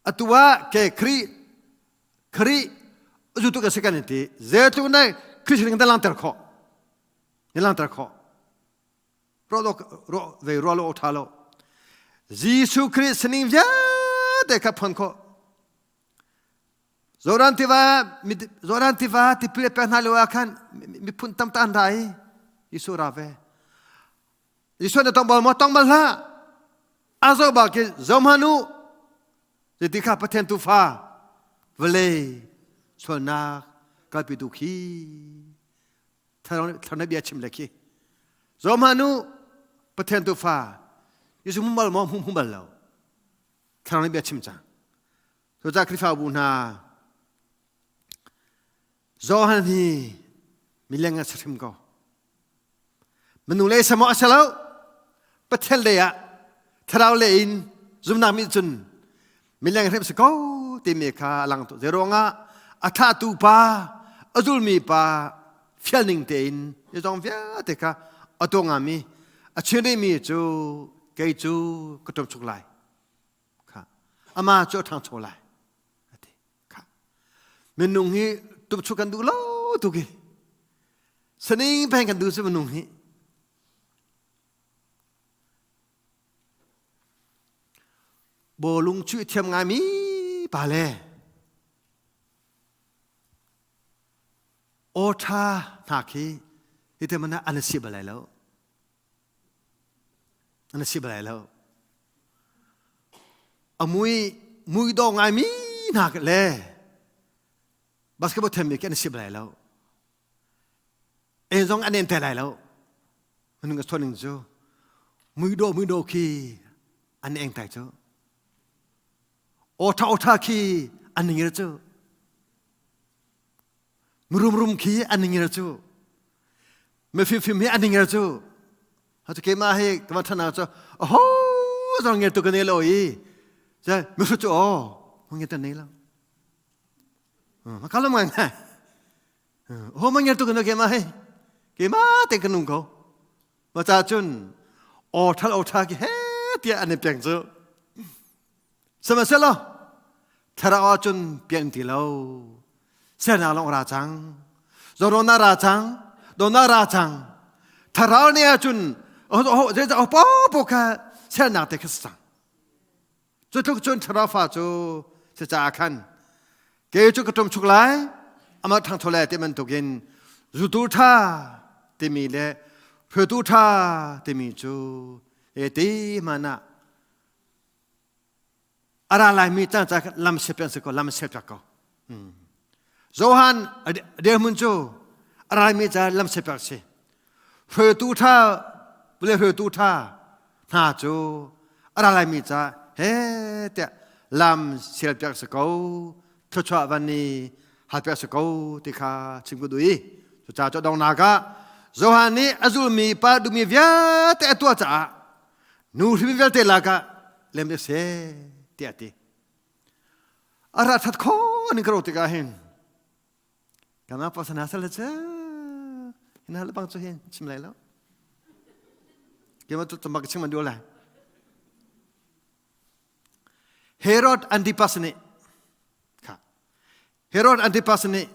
atu ah ke Khrih Khrih zultu kan si kan in ti zeitluk na Khrih sining na langter khawh na langter khawh ruah ve ruah lo ṭha lo Jesuh Khrih sining vialte kha phon khawh Jordan tiva Jordan tiva tipil pek hna lio ah khan miphun tam ta an ra i Jesuh ra ve Jesuh na tong bal maw tong bal hlah a zoh bak khi zohhmanh u Zeiti kha Pathian tuufa vawlei sualnak kalpitu khi thlarau bia chim le khi zohhmanh u Pathian tuufa Jesuh hmu bal maw hmu hmu bal lo thlarau bia chim cang cucaah Khrihfabu hna Johan hi mileng a si hrim ko Minung lei samaw a si lo. Pathian lei ah thlarau lei in zumnak mi cun mileng hrim si ko timi kha a lang tu. Zeiruangah a thlahtu pa, a zulmi pa fial ning tein zong vialte kha a tuah ngami a chim rihmi cu kei cu ka ṭum chuk lai. Kha ama cu a ṭhangcho lai. Ati. Kha minung hi tumchuk kan duh lo tuk hi saning peng kan duh cu minung hi bawlung chuih thiam ngaimi pa le aw ṭha hna khi hi te mana an si balai lo An si bal lai lo. A mui mui dawh ngaimi hna le basketball thiammi khi an si bal lai lo. En zong an en te lai lo. Minung ka ning cu mui dawh mui dawh khi an eng tai cu. Awtha awtha khi an ngir cu. Mirumrum khi an ngir cu. Mifimfim hi an ngir cu. Hatu keimah hi ka va thana cu aho zong ngir tu ka nei lo i ce mihru cu aw ho ngir tan nei lo. Ma ka lo ngai ngai. Ho ma ngir tu ka no keimah hi. Keimah te ka nung ko. Ma cha cun aw thal aw tha ki he tiah an i peng cu. Sihmanhsehlaw thlarau ahcun pian ti lo. Sernak lawng ra cang. Zorawn ra cang. Dawtnak ra cang. Thlarau nih ahcun zeicah paohpaoh kha sernak te kha si cang. Cu tluk cun thlarau fa cu si caah khan kei cu ka ṭum chuk lai amah ṭhangcho lai ti bantukin zutu ṭha timi le hruaitu ṭha timi cu ti hmanh ah A ra laimi cang ca lam siap an si ko lam siap ko. Johan dirhmun cu a raimi ca lam siap si. Hruaitu tha le hruaitu tha hna cu a ra laimi ca he tiah lam sial piak si ko thluachuah van ni hal piak si ko ti kha chim ku duh i cucaah cu dongnak ah Johan nih a zulmi pa duhmi vialte a tuah caah Nu hrim vialte lakah lem a si tiah a ti. A ra that kho ning ka ro tikah hin kana pa sana sal che hina le bang chu hin chim lai lo kema tu tambak chim man lai Herod Antipas nih kha Herod Antipas nih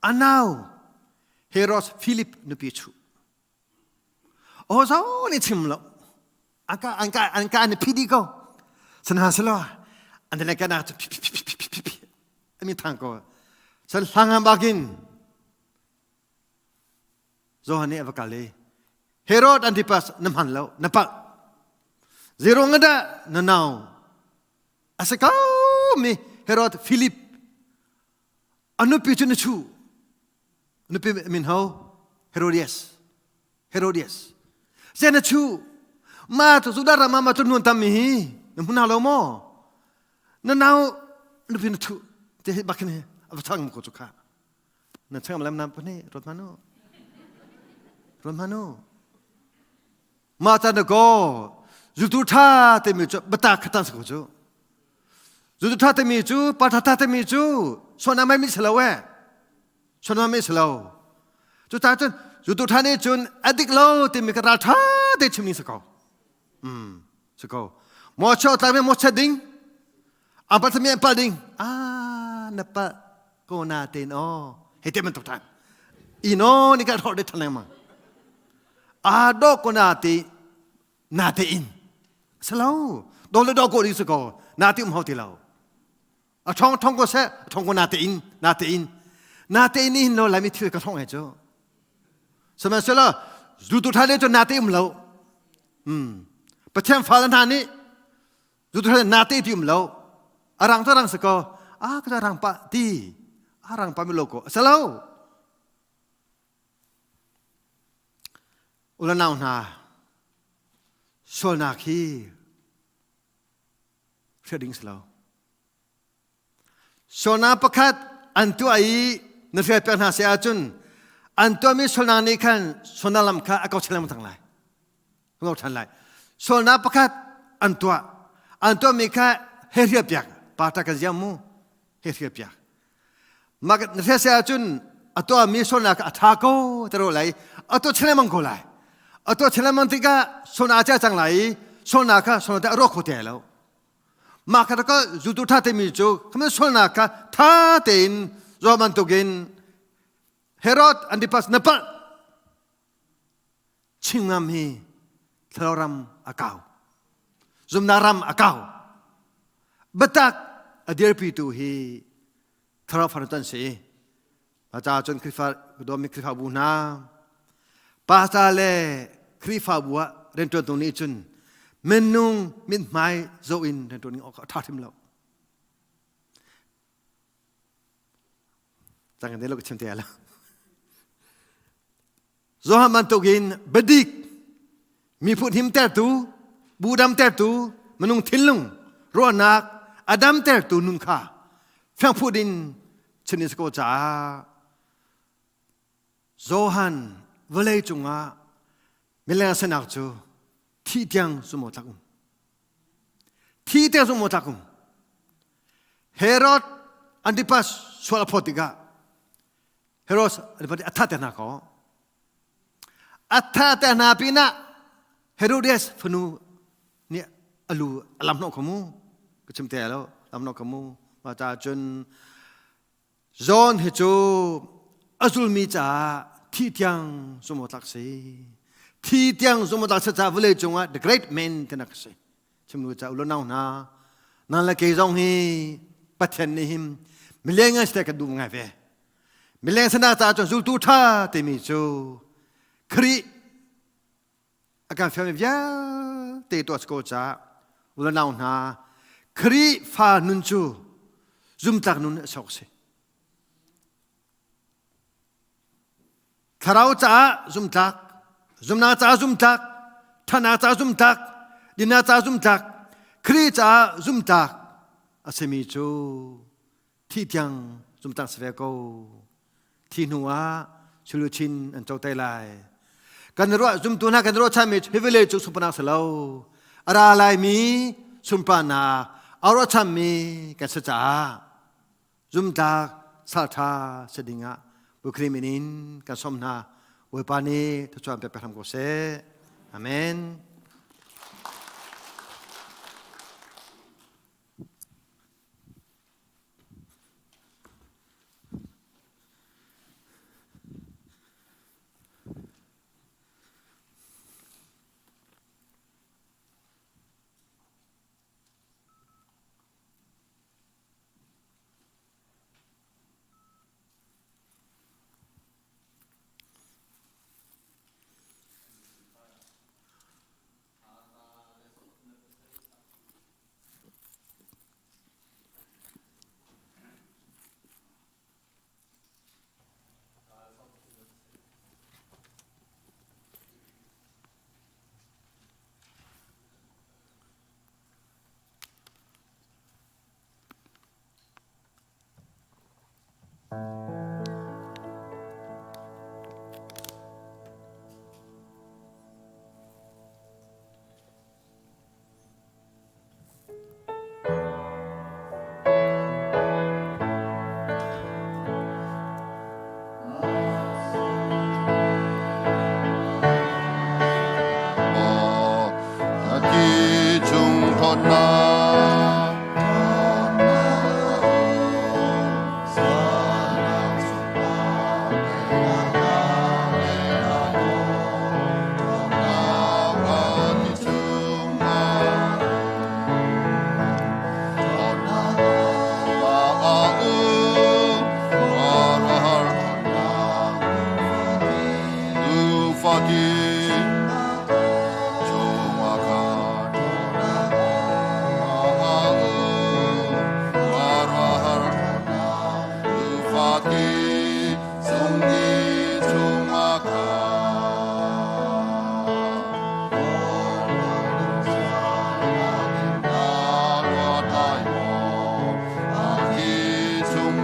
anau Herod Philip nupi chu Aw zo nih chim lo. An ka an ka an ka an phi di ko. Sana selo an le ka na phi phi phi phi phi phi ami thang ko. San hlangam bakin Johan nih a va kal i Herod Antipas na hman lo na palh. Zeirung dah na nau a si ko mi Herod Philip a nupi cu na chu nupi min ho Herodias Herodias ze na chu ma tu Judah ram ah ma tu nun tam mi hi na hmun lo maw na nau nupi na thu te hi bakin a va chang ko chu kha na chang lam nam pani rot manu rot manu ma ta na go zultu tha te mi chu bata khatan sa ko chu zultu tha te mi chu pa tha tha te mi chu sona mai mi salo e sona mai salo chu ta chun zultu tha ne chun adik lo te mi ka ral tha te chim ni sa ko um sa ko mo cho ta me mo cha ding ang pa mi an pal ding ah na pa ko na te no he te man tok than ino ni ka thor de than ma a do ko na te na te in salo do le do ko ri su ko na ti um ho ti lo a thong thong ko se thong ko na te in na te in na te in hin lo lai mi thil ka thong he chu sihmanhsehlaw zu tu tha le chu na te um lo um pathian fa hna nih zu tu tha na te ti um lo arang to rang se ko a ka rang pa ti arang pa mi lo ko salo Ulanau hna, sualnak hi hrial ding si lo. Sualnak pakhat an tuah i na hrial piak hna si ahcun an tuahmi sualnak nih khan sualnak lam kha a ko chan lengmang lai. Ko ṭhan lai. Sualnak pakhat an tuah. An tuahmi kha he hrial piak. Pa ta kan ziam mu. He hrial piak. Mak na hrial ahcun a tuahmi sualnak a ṭha ko te ro lai a tuah chin lengmang ko lai a tuah chin lengmang tikah sualnak a cia cang lai i sualnak kha sualnak te a rawk kho te lo mah kha ka zultu ṭha timi cu khamin sualnak kha ṭha tein zoh bantukin Herod Antipas na palh Chingam hi thlarau ram a kau zumnak ram a kau biatak a dirpitu hi thlarau fanu tan si a ca cun Khrihfa dawmi Khrihfabu hna pastor le Khrihfabu ah rianṭuantu nih cun minung mithmai zoh in rianṭuan ding awk a ṭha hrim lo Cang kan lo ka chim te la. Johan bantukin biadik miphun himtertu bu damtertu minung thinlung ruahnak a damtertu nun kha fiangphut in chin in ko caah Johan vawlei cungah mileng sinak cu thi tiang sumo tlak um thi tiang sumo tlak um Herod Antipas sual a phawt tikah Herod a that te hna ko. A that te hna pinah Herodias fanu nih a lu a lam hnawh kho mu. Ka chim te lo, lam hnawh kho mu. Mah caah cun John hi cu a zulmi caah thi tiang zumh tlak si. Thi tiang zumh tlak si caah vawlei cungah the great man tinak si. Chim lu ca ulo nau hna nan le kei zong hi Pathian nih him mileng ngai si ka duh ngai ve. Mileng sana caah cun zultu ṭha timi cu Khrih a kan fialmi vialte tuah ko caah ulanau hna Khrih fa nun cu zumtlak nun a sok si. Thlarau caah zumtlak, zumnak caah zumtlak, ṭhanak caah zumtlak, dinnak caah zumtlak, Khrih caah zumtlak a simi cu thi tiang zumtang si ve ko thi hnu ah suluchin an co te lai kan ruah zumtu hna kan ruah chanmi hi vawlei cu sunparnak si lo a ra laimi sunparnak a ruah chanmi kan si caah zumtlak salṭha si dingah Bukrim in kan som hna Bawipa nih thluachuah pek hram ko seh amen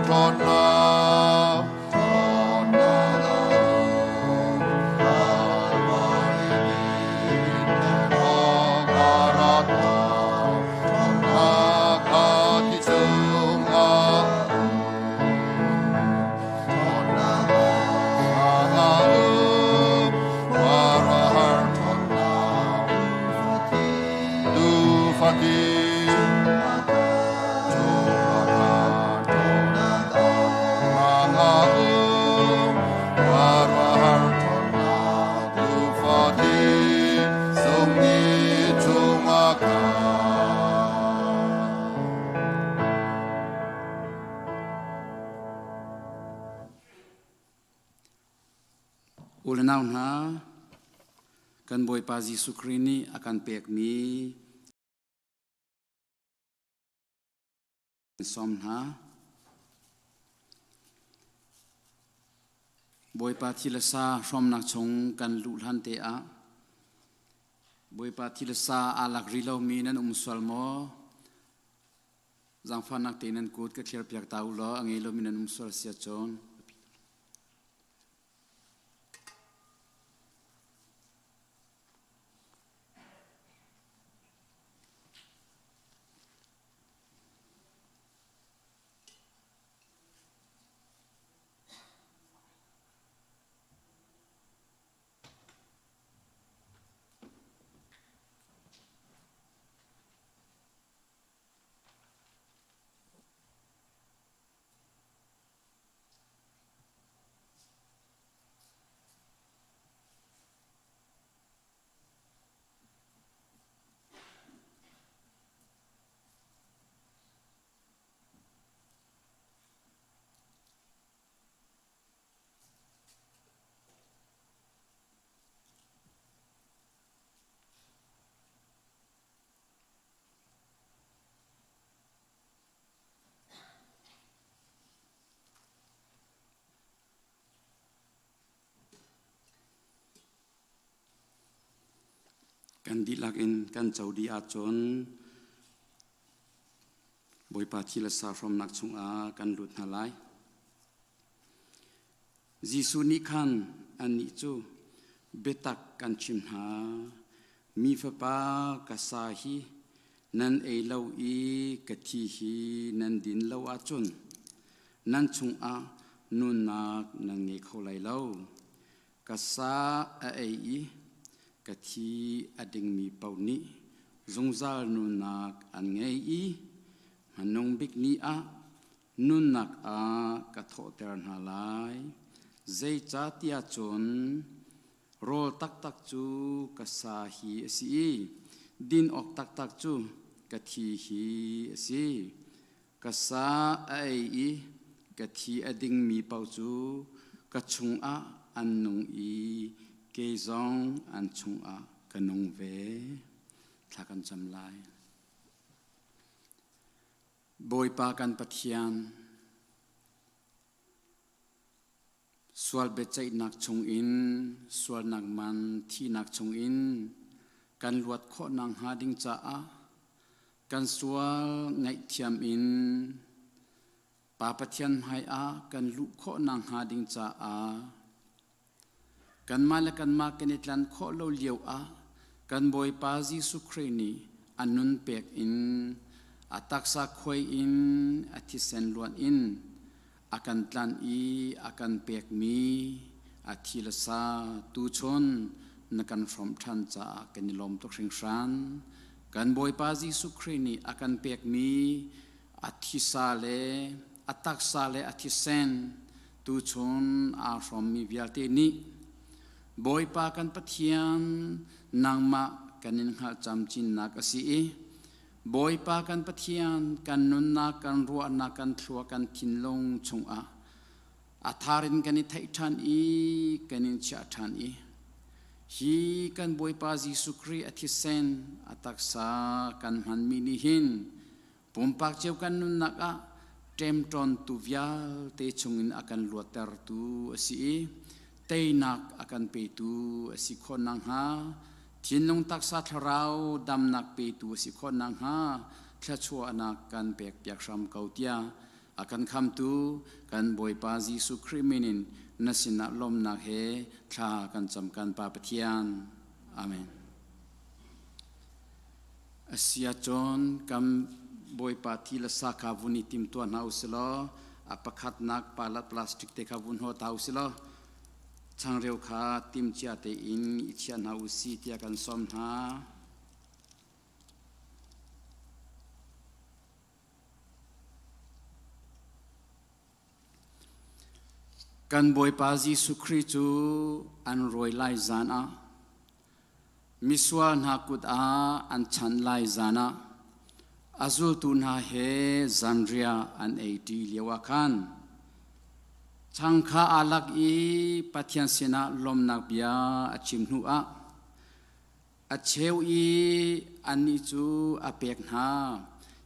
ṭhawnnak, ṭhawnnak a um. Kalvari thawng a ratnak, ṭhawnnak a thi chungah um. Ṭhawnnak a um, khuaruahhar ṭhawnnak, tuufa thi U le nau hna, kan Bawipa Jesuh Khrih nih a kan pekmi sawm hna. Bawipa thi le sa hrawmnak chung kan luh hlan te ah Bawipa thi le sa aa lak rih lomi nan um sual maw? Zaangfahnak tein nan kut ka thlir piak ta u law a ngei lomi nan um sual si ahcun. Kan dihlak in kan co dih ahcun Bawipa thi le sa hrawmnak chungah kan lut hna lai. Jesuh nih khan annih cu biatak kan chim hna. Mi Fapa ka sa hi nan ei lo i ka thi hi nan din lo ahcun nan chungah nunnak nan ngei kho lai lo. Ka sa a ei i ka thi a dingmi paoh nih zungzal nunnak an ngei i hmanung bik ni ah nunnak ah ka thawhter hna lai. Zeicahtiah cun rawl taktak cu ka sa hi a si i din awk taktak cu ka thi hi a si. Ka sa a ei i ka thi a dingmi paoh cu ka chungah an nung i kei zong an chungah ka nung ve. Thla kan cam lai. Bawipa kan Pathian, sual biaceihnak chungin, sualnak man thihnak chungin kan luat khawh nakhnga ding caah kan sual ngaihthiam in Pa Pathian hmaiah kan luh khawh nakhnga ding caah kanmah le kanmah kan i tlan khawh lo lio ah kan Bawipa Jesuh Khrih nih a nun pek in a taksa khuai in a thisen luan in a kan tlanh i a kan pekmi a thi le sa tuchun na kan hrawmh ṭhan caah kan i lawm tuk hringhran. Kan Bawipa Jesuh Khrih nih a kan pekmi a thisa le a taksa le a thisen tuchun aa hrawmmi vialte nih Bawipa kan Pathian nangmah kan in hngalh camcinnak a si i Bawipa kan Pathian kan nunnak kan ruahnak kan thlua kan thinlung chungah a thar in kan i theih ṭhan i kan in chiah ṭhan i hi kan Bawipa Jesuh Khrih a thisen a taksa kan hmanmi nih hin Pumpak cio kan nunnak ah ṭemṭawntu vialte chungin a kan luattertu a si i teinak a kan petu a si khawh nakhnga thinlung taksa thlarau damnak petu a si khawh nakhnga thluachuahnak kan pekpiak hram ko tiah. A kan khamtu kan Bawipa Jesuh Khrih min in na sinah lawmnak he thla kan cam kan Pa Pathian. Amen. Asia cun kan Bawipa thi le sa kha vun i timtuah hna u si law a pakhatnak palat plastic te kha vun haw ta u si law changreu kha timcia tein i chia hna u si tiah kan sawm hna. Kan Bawipa Jesuh Khrih cu an rawi lai zan ah misual hna kut ah an chanh lai zan ah a zultu hna he zanriah an eiṭi lioah khan chang kha aa lak i Pathian sinah lawmhnak bia a chim hnuah A cheu i annih cu a pek hna.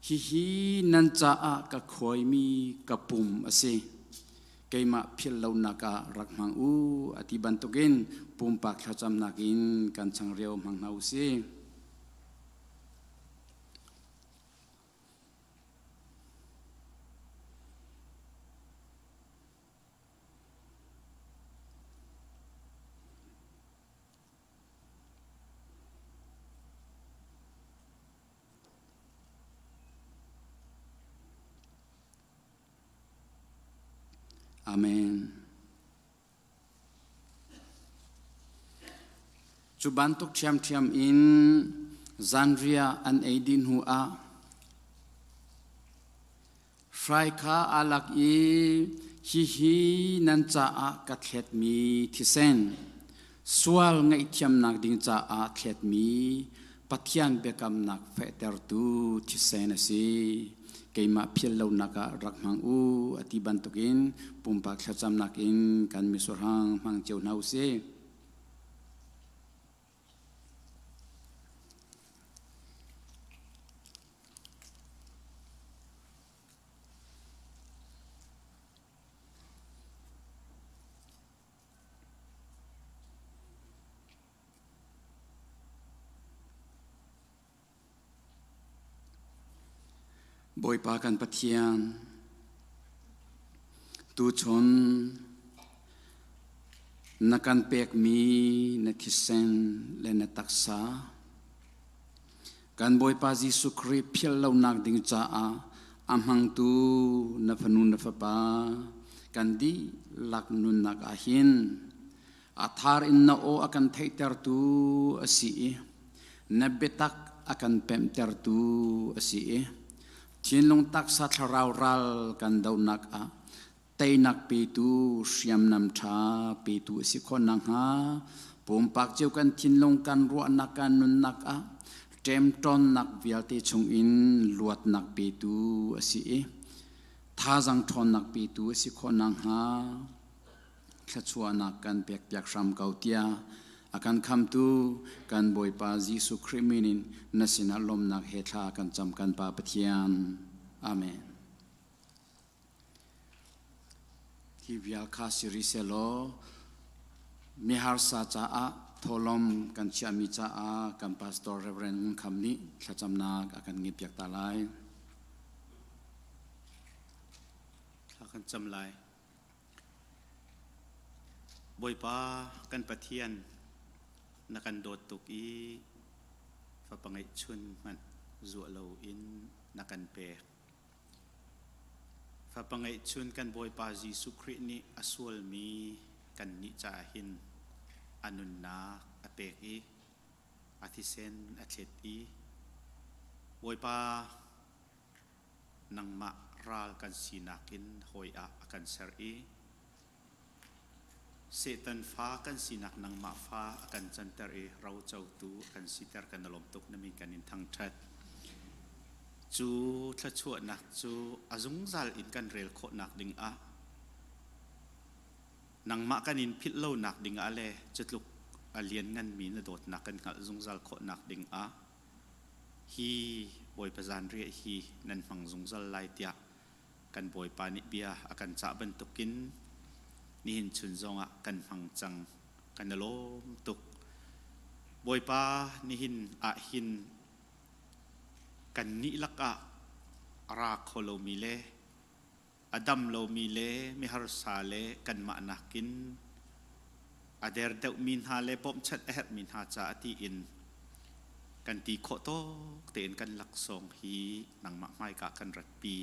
Hihi nan caah ka khuaimi ka pum a si. Keimah philh lonak ah rak hmang u, a ti bantukin pumpak thlacamnak in kan changreu hmang hna u sih. Amen. Cu bantuk ṭhiamṭhiam in zanriah an ei dih hnu ah hrai kha aa lak i hihi nan caah ka thletmi thisen, sual ngaihthiamnak ding caah thletmi Pathian biakamnak fehtertu thisen a si. Keimah philh lonak ah rak hmang u a ti bantukin pumpak thlacamnak in kan misurhang hmang cio hna u sih. Bawipa kan Pathian, tuchun na kan pekmi na thisen le na taksa, kan Bawipa Jesuh Khrih philh lonak ding caah a hmangtu na fanu na fapa kan dihlak nunnak ah hin a thar in na aw a kan theihtertu a si i na biatak a kan pemhtertu a si i thinlung taksa thlarau ral kan dohnak ah teinak petu hriamnam ṭha petu a si khawh nakhnga pumpak cio kan thinlung kan ruahnak kan nunnak ah ṭemṭawnnak vialte chungin luatnak petu a si i thazang ṭhawnnak petu a si khawh nakhnga thluachuahnak kan pekpiak hram ko tiah a kan khamtu kan Bawipa Jesuh Khrih min in na sinah lawmnak he thla kan cam kan Pa Pathian. Amen. Hi vial kha si rih sehlaw miharsa caah thawhlawm kan chiahmi caah kan pastor Reverend Ngun Kham nih thlacamnak a kan ngeihpiak ta lai. Thla kan cam lai. Bawipa kan Pathian na kan dawt tuk i fapa ngeihchun hmanh zuah loin na kan pek. Fapa ngeihchun kan Bawipa Jesuh Khrih nih a sualmi kannih caah hin a nunnak a pek i a thisen a thlet i Bawipa nangmah ral kan sinak in hawi ah a kan ser i Satan fa kan sinak nangmah fa a kan canter i rocotu a kan siter kan i lawm tuk na min kan in thangṭhat. Cu thluachuahnak cu a zungzal in kan rel khawhnak ding ah nangmah kan in philh lonak ding ah le cutluk a liannganmi na dawtnak kan hngalh zungzal khawhnak ding ah hi Bawipa zanriah hi nan hmang zungzal lai tiah kan Bawipa nih bia a kan cah bantukin nihin chun zongah kan hmang cang kan i lawm tuk. Bawipa nihin ah hin kannih lakah a ra kho lomi le. A dam lomi le miharsa le kanmah nakin a der deuhmi hna le bawmhchanh a herhmi hna caah tiin kan ti khawh tawk tein kan laksawng hi nangmah hmaika kan ratpi.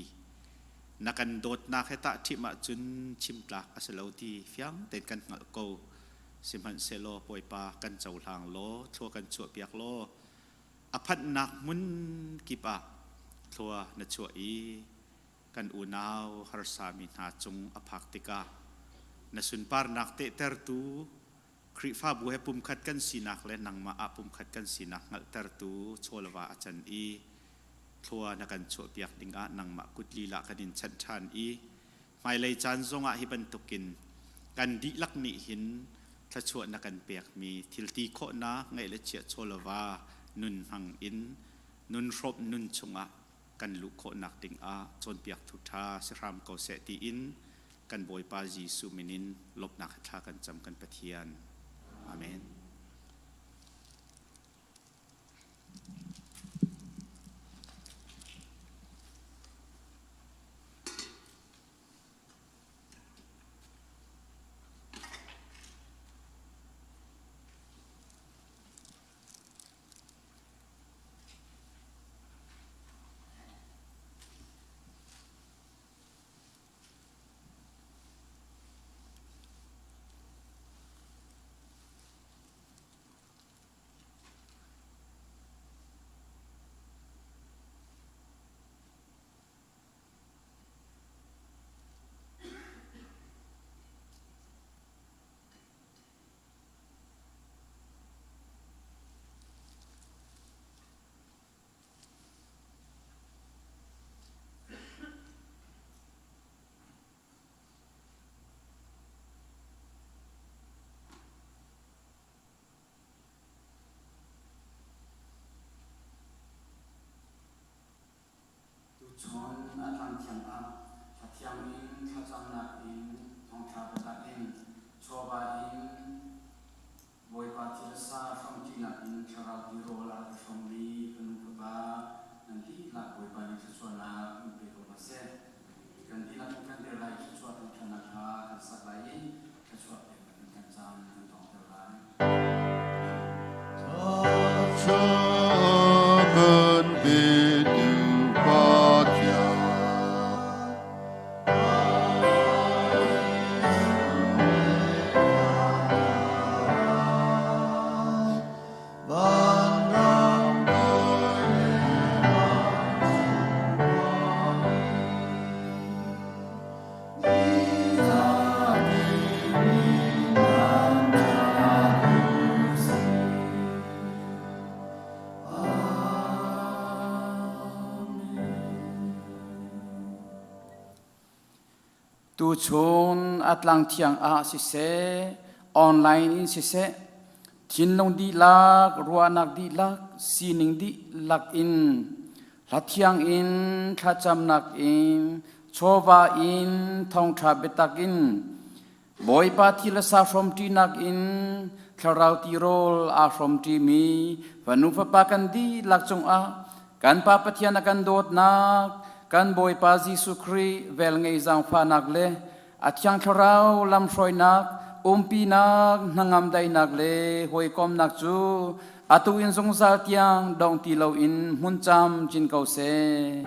Na kan dawtnak he tahṭhim ahcun chimtlak a si lo ti fiang tein kan hngalh ko. Sihmanhsehlaw Bawipa kan cohlang law thlua kan chuahpiak law a phanhnak hmun kip ah thlua na chuah i kan unau harsami hna cung a phak tikah na sunparnak tehtertu Khrihfabu he pumkhat kan sinak le nangmah ah pumkhat kan sinak hngalhtertu chawlva a can i thlua na kan chuahpiak dingah nangmah kut lila kan in chanh ṭhan i hmailei caan zongah hi bantukin kan dihlak nih hin thluachuah na kan pekmi thil ti khawhnak ngeih le chiah chawlva nun hmang in nun hrawmh nun chungah kan luh khawhnak dingah cawnpiaktu ṭha si hram ko seh tiin kan Bawipa Jesuh min in lawmhnak he thla kan cam kan Pathian. Amen. Tuchun a tlangthiang ah thlathiang in thlacamnak in thawngṭha biatak in chawva in Bawipa thilsa hramṭinak in thlarau tirawl a ka hrawmmi ka nu ka pa nan dihlak Bawipa nih thluachuahnak in pe ko hna seh. Kan dihlak in kan dir lai i thluachuah thangṭhatnak hla kan sak lai i thluachuah peknak in kan caan kan donghter lai. Kan petu Pathian. Tuchun a tlangthiang ah siseh, online in siseh, thinlung dihlak, ruahnak dihlak, sining dihlak in, hlathiang in, thlacamnak in, chawva in, thawngṭha biatak in, Bawipa thi le sa hrawmṭinak in thlarau tirawl aa hrawmṭimi fanu fapa kan dihlak cungah kan Pa Pathian a kan dawtnak, kan Bawipa Jesuh Khrih velngei zaangfahnak le a Thiang Thlarau lamhruainak, umpinak, hnangam daihnak le hawikomnak cu atu in zungzal tiang dong ti loin hmun camcin ko seh.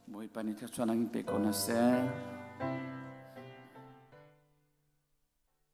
Bawipa nih thluachuahnak in pe ko hna seh.